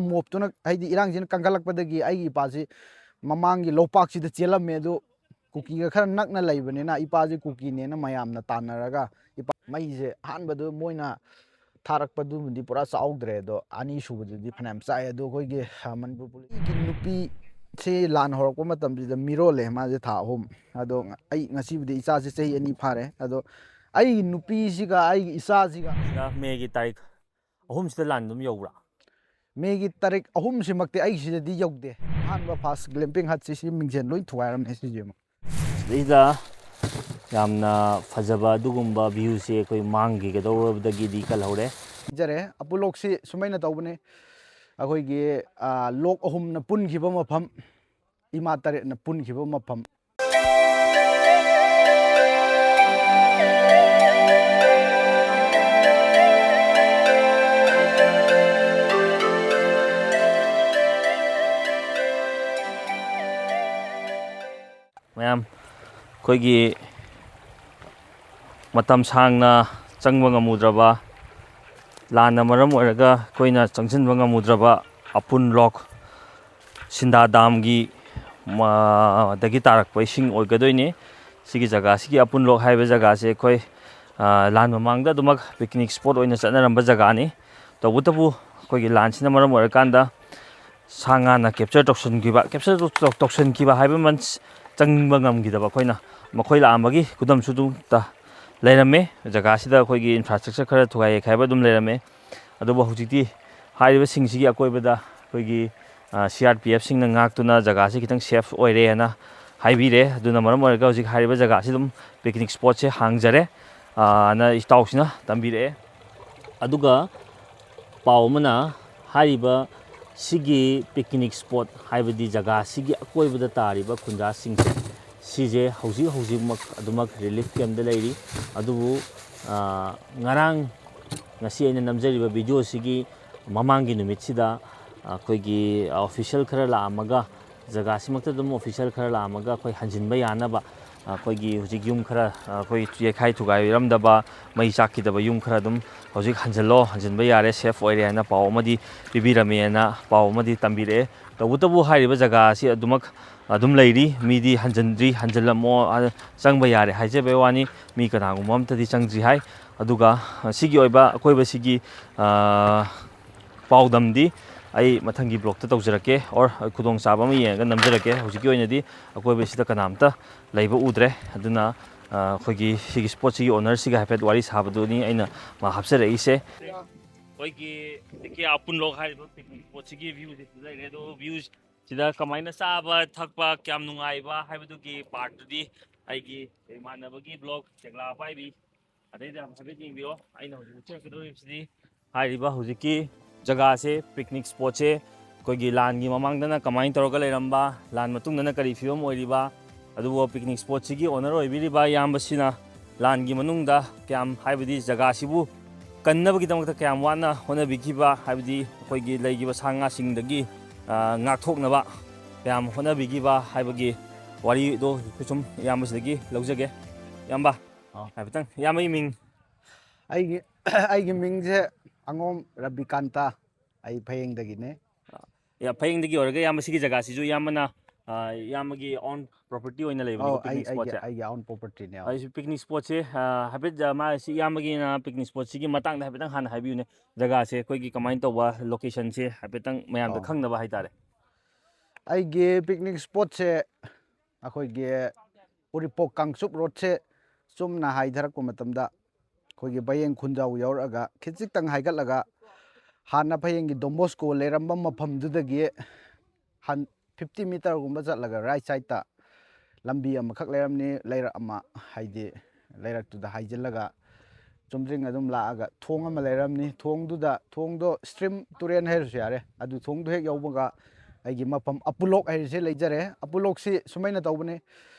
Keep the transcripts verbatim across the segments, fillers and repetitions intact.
ꯃꯣꯞꯇꯨꯅ, ꯍꯥꯏꯗꯤ ꯏꯔꯥꯡꯁꯤꯅ ꯀꯟꯈꯠꯂꯛꯄꯗꯒꯤ ꯑꯩꯒꯤ ꯏꯄꯥꯁꯤ ꯃꯃꯥꯡꯒꯤ ꯂꯣꯛꯄꯥꯛꯁꯤꯗ ꯆꯦꯜꯂꯝꯃꯦ꯫ ꯑꯗꯨ ꯀꯨꯀꯤꯒ ꯈꯔ ꯅꯛꯅ ꯂꯩꯕꯅꯤꯅ, ꯏꯄꯥꯁꯤ ꯀꯨꯀꯤꯅꯦꯅ ꯃꯌꯥꯝꯅ ꯇꯥꯟꯅꯔꯒ, ꯏꯄꯥ ꯃꯩꯁꯦ ꯑꯍꯥꯟꯕꯗꯨ ꯃꯣꯏꯅ ꯊꯥꯔꯛꯄꯗꯨꯕꯨꯗꯤ ꯄꯨꯔꯥ ꯆꯥꯍꯧꯗ꯭ꯔꯦ, ꯑꯗꯣ ꯑꯅꯤꯁꯨꯕꯗꯨꯗꯤ ꯐꯅꯌꯥꯝ ꯆꯥꯏ꯫ ꯑꯗꯣ ꯑꯩꯈꯣꯏꯒꯤ, ꯑ, ꯃꯅꯤꯄꯨꯔ ꯄꯨꯂꯤꯁꯀꯤ ꯅꯨꯄꯤꯁꯤ ꯂꯥꯟ ꯍꯧꯔꯛꯄ ꯃꯇꯝꯁꯤꯗ ꯃꯤꯔꯣꯜꯂꯦ ꯃꯥꯁꯦ ꯊꯥ ꯑꯍꯨꯝ꯫ ꯑꯗꯣ ꯑꯩ ꯉꯁꯤꯕꯨꯗꯤ ꯏꯆꯥꯁꯦ ꯆꯍꯤ ꯑꯅꯤ ꯐꯥꯔꯦ꯫ ꯑꯗꯣ ꯑꯩꯒꯤ ꯅꯨꯄꯤꯁꯤꯒ ꯑꯩꯒꯤ ꯏꯆꯥꯁꯤꯒ ꯁꯤꯗ ꯃꯦꯒꯤ ꯇꯥꯔꯤꯛ ꯑꯍꯨꯝꯁꯤꯗ ꯂꯥꯟ ꯑꯗꯨꯝ ꯌꯧꯕ꯭ꯔꯥ? ꯃꯦꯒꯤ ꯇꯥꯔꯤꯛ ꯑꯍꯨꯝꯁꯤꯃꯛꯇꯤ ꯑꯩꯒꯤꯁꯤꯗꯗꯤ ꯌꯧꯗꯦ꯫ ꯑꯍꯥꯟꯕ ꯐꯥꯔꯁ ꯒ꯭ꯂꯦꯝꯄꯤꯡ ꯍꯠꯁꯤ ꯁꯤ ꯃꯤꯡꯖꯦꯜ ꯂꯣꯏ ꯊꯨꯒꯥꯏꯔꯝꯃꯦ ꯁꯤꯁꯦ ꯑꯃꯨꯛ꯫ ꯁꯤꯗꯩꯗ ꯌꯥꯝꯅ ꯐꯖꯕ ꯑꯗꯨꯒꯨꯝꯕ ꯚ꯭ꯌꯨꯁꯦ ꯑꯩꯈꯣꯏ ꯃꯥꯡꯈꯤꯒꯗꯧꯔꯕꯗꯒꯤꯗꯤ ꯀꯜꯍꯧꯔꯦ꯫ ꯄꯤꯖꯔꯦ꯫ ꯑꯄꯨ ꯂꯣꯛꯁꯤ ꯁꯨꯃꯥꯏꯅ ꯇꯧꯕꯅꯤ꯫ ꯑꯩꯈꯣꯏꯒꯤ, ꯑ, ꯂꯣꯛ ꯑꯍꯨꯝꯅ ꯄꯨꯟꯈꯤꯕ ꯃꯐꯝ, ꯏꯃꯥ ꯇꯔꯦꯠꯅ ꯄꯨꯟꯈꯤꯕ ꯃꯐꯝ꯫ ꯃꯌꯥꯝ, ꯑꯩꯈꯣꯏꯒꯤ ꯃꯇꯝ ꯁꯥꯡꯅ ꯆꯪꯕ ꯉꯝꯃꯨꯗ꯭ꯔꯕ, ꯂꯥꯟꯅ ꯃꯔꯝ ꯑꯣꯏꯔꯒ ꯑꯩꯈꯣꯏꯅ ꯆꯪꯁꯤꯟꯕ ꯉꯝꯃꯨꯗ꯭ꯔꯕ ꯑꯄꯨꯟ ꯂꯣꯛ ꯁꯤꯟꯗꯥ ꯗꯥꯝꯒꯤ ꯃ-, ꯗꯒꯤ ꯇꯥꯔꯛꯄ ꯏꯁꯤꯡ ꯑꯣꯏꯒꯗꯣꯏꯅꯤ꯫ ꯁꯤꯒꯤ ꯖꯒꯥꯁꯤꯒꯤ ꯑꯄꯨꯟ ꯂꯣꯛ ꯍꯥꯏꯕ ꯖꯒꯥꯁꯦ ꯑꯩꯈꯣꯏ, ꯑ, ꯂꯥꯟ ꯃꯃꯥꯡꯗ ꯑꯗꯨꯃꯛ ꯄꯤꯛꯅꯤꯛ ꯁ꯭ꯄꯣꯠ ꯑꯣꯏꯅ ꯆꯠꯅꯔꯝꯕ ꯖꯒꯥꯅꯤ꯫ ꯇꯧꯕꯇꯕꯨ ꯑꯩꯈꯣꯏꯒꯤ ꯂꯥꯟꯁꯤꯅ ꯃꯔꯝ ꯑꯣꯏꯔꯀꯥꯟꯗ ꯁꯥ ꯉꯥꯅ ꯀꯦꯞꯆꯔ ꯇꯧꯁꯤꯟꯈꯤꯕ, ꯀꯦꯞꯆꯔ ꯇꯧ-, ꯇꯧꯁꯤꯟꯈꯤꯕ ꯍꯥꯏꯕ ꯃꯤꯟꯁ ꯆꯪꯕ ꯉꯝꯈꯤꯗꯕ ꯑꯩꯈꯣꯏꯅ, ꯃꯈꯣꯏ ꯂꯥꯛꯑꯝꯕꯒꯤ ꯈꯨꯗꯝꯁꯨ ꯑꯗꯨꯝ ꯇ-, ꯂꯩꯔꯝꯃꯦ꯫ ꯖꯒꯥꯁꯤꯗ ꯑꯩꯈꯣꯏꯒꯤ ꯏꯟꯐ꯭ꯔꯥꯁ꯭ꯇ꯭ꯔꯛꯆꯔ ꯈꯔ ꯊꯨꯒꯥꯏ ꯌꯩꯈꯥꯏꯕ ꯑꯗꯨꯝ ꯂꯩꯔꯝꯃꯦ꯫ ꯑꯗꯨꯕꯨ ꯍꯧꯖꯤꯛꯇꯤ ꯍꯥꯏꯔꯤꯕꯁꯤꯡꯁꯤꯒꯤ ꯑꯀꯣꯏꯕꯗ ꯑꯩꯈꯣꯏꯒꯤ, ꯑ, ꯁꯤ ꯑꯥꯔ ꯄꯤ ꯑꯦꯐꯁꯤꯡꯅ ꯉꯥꯛꯇꯨꯅ ꯖꯒꯥꯁꯤ ꯈꯤꯇꯪ ꯁꯦꯐ ꯑꯣꯏꯔꯦꯅ ꯍꯥꯏꯕꯤꯔꯦ꯫ ꯑꯗꯨꯅ ꯃꯔꯝ ꯑꯣꯏꯔꯒ ꯍꯧꯖꯤꯛ ꯍꯥꯏꯔꯤꯕ ꯖꯒꯥꯁꯤ ꯑꯗꯨꯝ ꯄꯤꯛꯅꯤꯛ ꯁ꯭ꯄꯣꯠꯁꯦ ꯍꯥꯡꯖꯔꯦ, ꯑ, ꯅ ꯏꯇꯥꯎꯁꯤꯅ ꯇꯝꯕꯤꯔꯛꯑꯦ꯫ ꯑꯗꯨꯒ ꯄꯥꯎ ꯑꯃꯅ, ꯍꯥꯏꯔꯤꯕ ꯁꯤꯒꯤ ꯄꯤꯛꯅꯤꯛ ꯁ꯭ꯄꯣꯠ, ꯍꯥꯏꯕꯗꯤ ꯖꯒꯥꯁꯤꯒꯤ ꯑꯀꯣꯏꯕꯗ ꯇꯥꯔꯤꯕ ꯈꯨꯟꯖꯥꯁꯤꯡꯁꯦ, ꯁꯤꯁꯦ ꯍꯧꯖꯤꯛ ꯍꯧꯖꯤꯛꯃꯛ ꯑꯗꯨꯃꯛ ꯔꯤꯂꯤꯐ ꯀꯦꯝꯗ ꯂꯩꯔꯤ꯫ ꯑꯗꯨꯕꯨ, ꯑ, ꯉꯔꯥꯡ, ꯉꯁꯤ ꯑꯩꯅ ꯅꯝꯖꯔꯤꯕ ꯚꯤꯗꯤꯑꯣꯁꯤꯒꯤ ꯃꯃꯥꯡꯒꯤ ꯅꯨꯃꯤꯠꯁꯤꯗ ꯑꯩꯈꯣꯏꯒꯤ ꯑꯣꯐꯤꯁꯤꯌꯦꯜ ꯈꯔ ꯂꯥꯛꯑꯝꯃꯒ, ꯖꯒꯥꯁꯤꯃꯛꯇ ꯑꯗꯨꯝ ꯑꯣꯐꯤꯁꯤꯌꯦꯜ ꯈꯔ ꯂꯥꯛꯑꯝꯃꯒ ꯑꯩꯈꯣꯏ ꯍꯟꯖꯤꯟꯕ ꯌꯥꯅꯕ ꯑꯩꯈꯣꯏꯒꯤ ꯍꯧꯖꯤꯛ ꯌꯨꯝ ꯈꯔ, ꯑꯩꯈꯣꯏ ꯌꯩꯈꯥꯏ ꯊꯨꯒꯥꯏꯔꯝꯗꯕ, ꯃꯩ ꯆꯥꯛꯈꯤꯗꯕ ꯌꯨꯝ ꯈꯔ ꯑꯗꯨꯝ ꯍꯧꯖꯤꯛ ꯍꯟꯖꯤꯜꯂꯣ, ꯍꯟꯖꯤꯟꯕ ꯌꯥꯔꯦ, ꯁꯦꯐ ꯑꯣꯏꯔꯦ ꯍꯥꯏꯅ ꯄꯥꯎ ꯑꯃꯗꯤ ꯄꯤꯕꯤꯔꯝꯃꯦꯅ ꯄꯥꯎ ꯑꯃꯗꯤ ꯇꯝꯕꯤꯔꯛꯑꯦ꯫ ꯇꯧꯕꯇꯕꯨ ꯍꯥꯏꯔꯤꯕ ꯖꯒꯥ ꯑꯁꯤ ꯑꯗꯨꯃꯛ ꯑꯗꯨꯝ ꯂꯩꯔꯤ, ꯃꯤꯗꯤ ꯍꯟꯖꯤꯟꯗ꯭ꯔꯤ, ꯍꯟꯖꯤꯜꯂꯝꯃꯣ, ꯑ, ꯆꯪꯕ ꯌꯥꯔꯦ ꯍꯥꯏꯖꯕꯩ ꯋꯥꯅꯤ, ꯃꯤ ꯀꯅꯥꯒꯨꯝꯕ ꯑꯝꯇꯗꯤ ꯆꯪꯗ꯭ꯔꯤ ꯍꯥꯏ꯫ ꯑꯗꯨꯒ, ꯑ, ꯁꯤꯒꯤ ꯑꯣꯏꯕ ꯑꯀꯣꯏꯕꯁꯤꯒꯤ, ꯑ, ꯄꯥꯎꯗꯝꯗꯤ ꯑꯩ ꯃꯊꯪꯒꯤ ꯕ꯭ꯂꯣꯛꯇ ꯇꯧꯖꯔꯛꯀꯦ, ꯑꯣꯔ ꯈꯨꯗꯣꯡꯆꯥꯕ ꯑꯃ ꯌꯦꯡꯉꯒ ꯅꯝꯖꯔꯛꯀꯦ꯫ ꯍꯧꯖꯤꯛꯀꯤ ꯑꯣꯏꯅꯗꯤ ꯑꯀꯣꯏꯕꯁꯤꯗ ꯀꯅꯥꯝꯇ ꯂꯩꯕ ꯎꯗ꯭ꯔꯦ꯫ ꯑꯗꯨꯅ, ꯑ, ꯑꯩꯈꯣꯏꯒꯤ ꯁꯤꯒꯤ ꯁ꯭ꯄꯣꯠꯁꯤꯒꯤ ꯑꯣꯅꯔꯁꯤꯒ ꯍꯥꯏꯐꯦꯠ ꯋꯥꯔꯤ ꯁꯥꯕꯗꯨꯅꯤ ꯑꯩꯅ ꯃꯥ ꯍꯥꯞꯆꯔꯛꯏꯁꯦ꯫ ꯑꯩꯈꯣꯏꯒꯤ ꯇꯤꯀꯦ ꯑꯄꯨꯟꯂꯣꯛ ꯍꯥꯏꯔꯤꯕ ꯄꯤꯛꯅꯤꯛ ꯁ꯭ꯄꯣꯠꯁꯤꯒꯤ ꯚ꯭ꯌꯨꯁꯦ ꯁꯤꯗ ꯂꯩꯔꯦ꯫ ꯑꯗꯣ ꯚ꯭ꯌꯨꯁꯤꯗ ꯀꯃꯥꯏꯅ ꯆꯥꯕ ꯊꯛꯄ ꯀꯌꯥꯝ ꯅꯨꯡꯉꯥꯏꯕ ꯍꯥꯏꯕꯗꯨꯒꯤ ꯄꯥꯔꯠꯇꯨꯗꯤ ꯑꯩꯒꯤ ꯏꯃꯥꯟꯅꯕꯒꯤ ꯕ꯭ꯂꯣꯛ ꯇꯦꯛꯂꯥ ꯄꯥꯏꯕꯤ ꯑꯗꯩꯗ ꯍꯥꯏꯐꯦꯠ ꯌꯦꯡꯕꯤꯌꯣ꯫ ꯑꯩꯅ ꯍꯧꯖꯤꯛ ꯎꯠꯆꯔꯛꯀꯗꯧꯔꯤꯕꯁꯤꯗꯤ ꯍꯥꯏꯔꯤꯕ ꯍꯧꯖꯤꯛꯀꯤ ꯖꯒꯥꯁꯦ, ꯄꯤꯛꯅꯤꯛ ꯁ꯭ꯄꯣꯠꯁꯦ, ꯑꯩꯈꯣꯏꯒꯤ ꯂꯥꯟꯒꯤ ꯃꯃꯥꯡꯗꯅ ꯀꯃꯥꯏꯅ ꯇꯧꯔꯒ ꯂꯩꯔꯝꯕ, ꯂꯥꯟ ꯃꯇꯨꯡꯗꯅ ꯀꯔꯤ ꯐꯤꯕꯝ ꯑꯣꯏꯔꯤꯕ, ꯑꯗꯨꯕꯨ ꯄꯤꯛꯅꯤꯛ ꯁ꯭ꯄꯣꯠꯁꯤꯒꯤ ꯑꯣꯅꯔ ꯑꯣꯏꯕꯤꯔꯤꯕ ꯏꯌꯥꯝꯕꯁꯤꯅ ꯂꯥꯟꯒꯤ ꯃꯅꯨꯡꯗ ꯀꯌꯥꯝ, ꯍꯥꯏꯕꯗꯤ ꯖꯒꯥꯁꯤꯕꯨ ꯀꯟꯅꯕꯒꯤꯗꯃꯛꯇ ꯀꯌꯥꯝ ꯋꯥꯅ ꯍꯣꯠꯅꯕꯤꯈꯤꯕ, ꯍꯥꯏꯕꯗꯤ ꯑꯩꯈꯣꯏꯒꯤ ꯂꯩꯈꯤꯕ ꯁꯥ ꯉꯥꯁꯤꯡꯗꯒꯤ, ꯑ, ꯉꯥꯛꯊꯣꯛꯅꯕ ꯀꯌꯥꯝ ꯍꯣꯠꯅꯕꯤꯈꯤꯕ ꯍꯥꯏꯕꯒꯤ ꯋꯥꯔꯤꯗꯣ ꯑꯩꯈꯣꯏ ꯁꯨꯝ ꯏꯌꯥꯝꯕꯁꯤꯗꯒꯤ ꯂꯧꯖꯒꯦ꯫ ꯏꯌꯥꯝꯕ, ꯑꯥ꯫ ꯍꯥꯏꯐꯦꯠꯇꯪ, ꯏꯌꯥꯝꯕꯒꯤ ꯃꯤꯡ? ꯑꯩꯒꯤ, ꯑꯩꯒꯤ ꯃꯤꯡꯁꯦ ꯑꯉꯣꯝ ꯔꯕꯤꯀꯥꯟꯇ, ꯑꯩ ꯐꯌꯦꯡꯗꯒꯤꯅꯦ꯫ ꯌꯥ, ꯐꯌꯦꯡꯗꯒꯤ ꯑꯣꯏꯔꯒ ꯏꯌꯥꯝꯕ ꯁꯤꯒꯤ ꯖꯒꯥꯁꯤꯁꯨ ꯏꯌꯥꯝꯕꯅ, ꯑ, ꯏꯌꯥꯝꯕꯒꯤ ꯑꯣꯟ ꯄ꯭ꯔꯣꯄꯔꯇꯤ ꯑꯣꯏꯅ ꯂꯩꯕꯅꯤꯀꯣ, ꯑꯧ, ꯑꯩ, ꯄꯤꯛꯅꯤꯛ ꯑꯩꯒꯤ, ꯁ꯭ꯄꯣꯠꯁꯦ꯫ ꯑꯩꯒꯤ ꯑꯣꯟ ꯄ꯭ꯔꯣꯄꯔꯇꯤꯅꯦ, ꯑꯧ꯫ ꯑꯩꯁꯨ ꯄꯤꯛꯅꯤꯛ ꯁ꯭ꯄꯣꯠꯁꯦ, ꯑ, ꯍꯥꯏꯐꯦꯠ, ꯑ, ꯃꯥ ꯁꯤ ꯏꯌꯥꯝꯕꯒꯤꯅ ꯄꯤꯛꯅꯤꯛ ꯁ꯭ꯄꯣꯠꯁꯤꯒꯤ ꯃꯇꯥꯡꯗ ꯍꯥꯏꯐꯦꯠꯇꯪ ꯍꯥꯟꯅ ꯍꯥꯏꯕꯤꯌꯨꯅꯦ꯫ ꯖꯒꯥꯁꯦ ꯑꯩꯈꯣꯏꯒꯤ ꯀꯃꯥꯏꯅ ꯇꯧꯕ, ꯂꯣꯀꯦꯁꯟꯁꯦ ꯍꯥꯏꯐꯦꯠꯇꯪ ꯃꯌꯥꯝꯗ ꯑꯧ꯫ ꯈꯪꯅꯕ ꯍꯥꯏꯇꯥꯔꯦ꯫ ꯑꯩꯒꯤ ꯄꯤꯛꯅꯤꯛ ꯁ꯭ꯄꯣꯠꯁꯦ ꯑꯩꯈꯣꯏꯒꯤ ꯎꯔꯤꯄꯣꯛ ꯀꯥꯡꯆꯨꯞ ꯔꯣꯗꯁꯦ ꯆꯨꯝꯅ ꯍꯥꯏꯊꯔꯛꯄ ꯃꯇꯝꯗ ꯑꯩꯈꯣꯏꯒꯤ ꯕꯌꯦꯡ ꯈꯨꯟꯖꯥꯎ ꯌꯧꯔꯛꯑꯒ ꯈꯤꯖꯤꯛꯇꯪ ꯍꯥꯏꯒꯠꯂꯒ ꯍꯥꯟꯅ ꯐꯌꯦꯡꯒꯤ ꯗꯣꯟ ꯕꯣꯁꯀꯣ ꯂꯩꯔꯝꯕ ꯃꯐꯝꯗꯨꯗꯒꯤ ꯍꯟ-, ꯐꯤꯐꯇꯤ ꯃꯤꯇꯔꯒꯨꯝꯕ ꯆꯠꯂꯒ ꯔꯥꯏꯠ ꯁꯥꯏꯠꯇ ꯂꯝꯕꯤ ꯑꯃꯈꯛ ꯂꯩꯔꯝꯅꯤ, ꯂꯩꯔꯛ ꯑꯃ, ꯍꯥꯏꯗꯤ ꯂꯩꯔꯛꯇꯨꯗ ꯍꯥꯏꯖꯤꯜꯂꯒ ꯆꯨꯝꯗ꯭ꯔꯤꯡ ꯑꯗꯨꯝ ꯂꯥꯛꯑꯒ ꯊꯣꯡ ꯑꯃ ꯂꯩꯔꯝꯅꯤ꯫ ꯊꯣꯡꯗꯨꯗ, ꯊꯣꯡꯗꯣ ꯁ꯭ꯇ꯭ꯔꯤꯝ, ꯇꯨꯔꯦꯟ ꯍꯥꯏꯔꯁꯨ ꯌꯥꯔꯦ, ꯑꯗꯨ ꯊꯣꯡꯗꯣ ꯍꯦꯛ ꯌꯧꯕꯒ ꯑꯩꯒꯤ ꯃꯐꯝ ꯑꯄꯨꯂꯣꯛ ꯍꯥꯏꯔꯤꯁꯦ ꯂꯩꯖꯔꯦ꯫ ꯑꯄꯨꯂꯣꯛꯁꯤ ꯁꯨꯃꯥꯏꯅ ꯇꯧꯕꯅꯤ,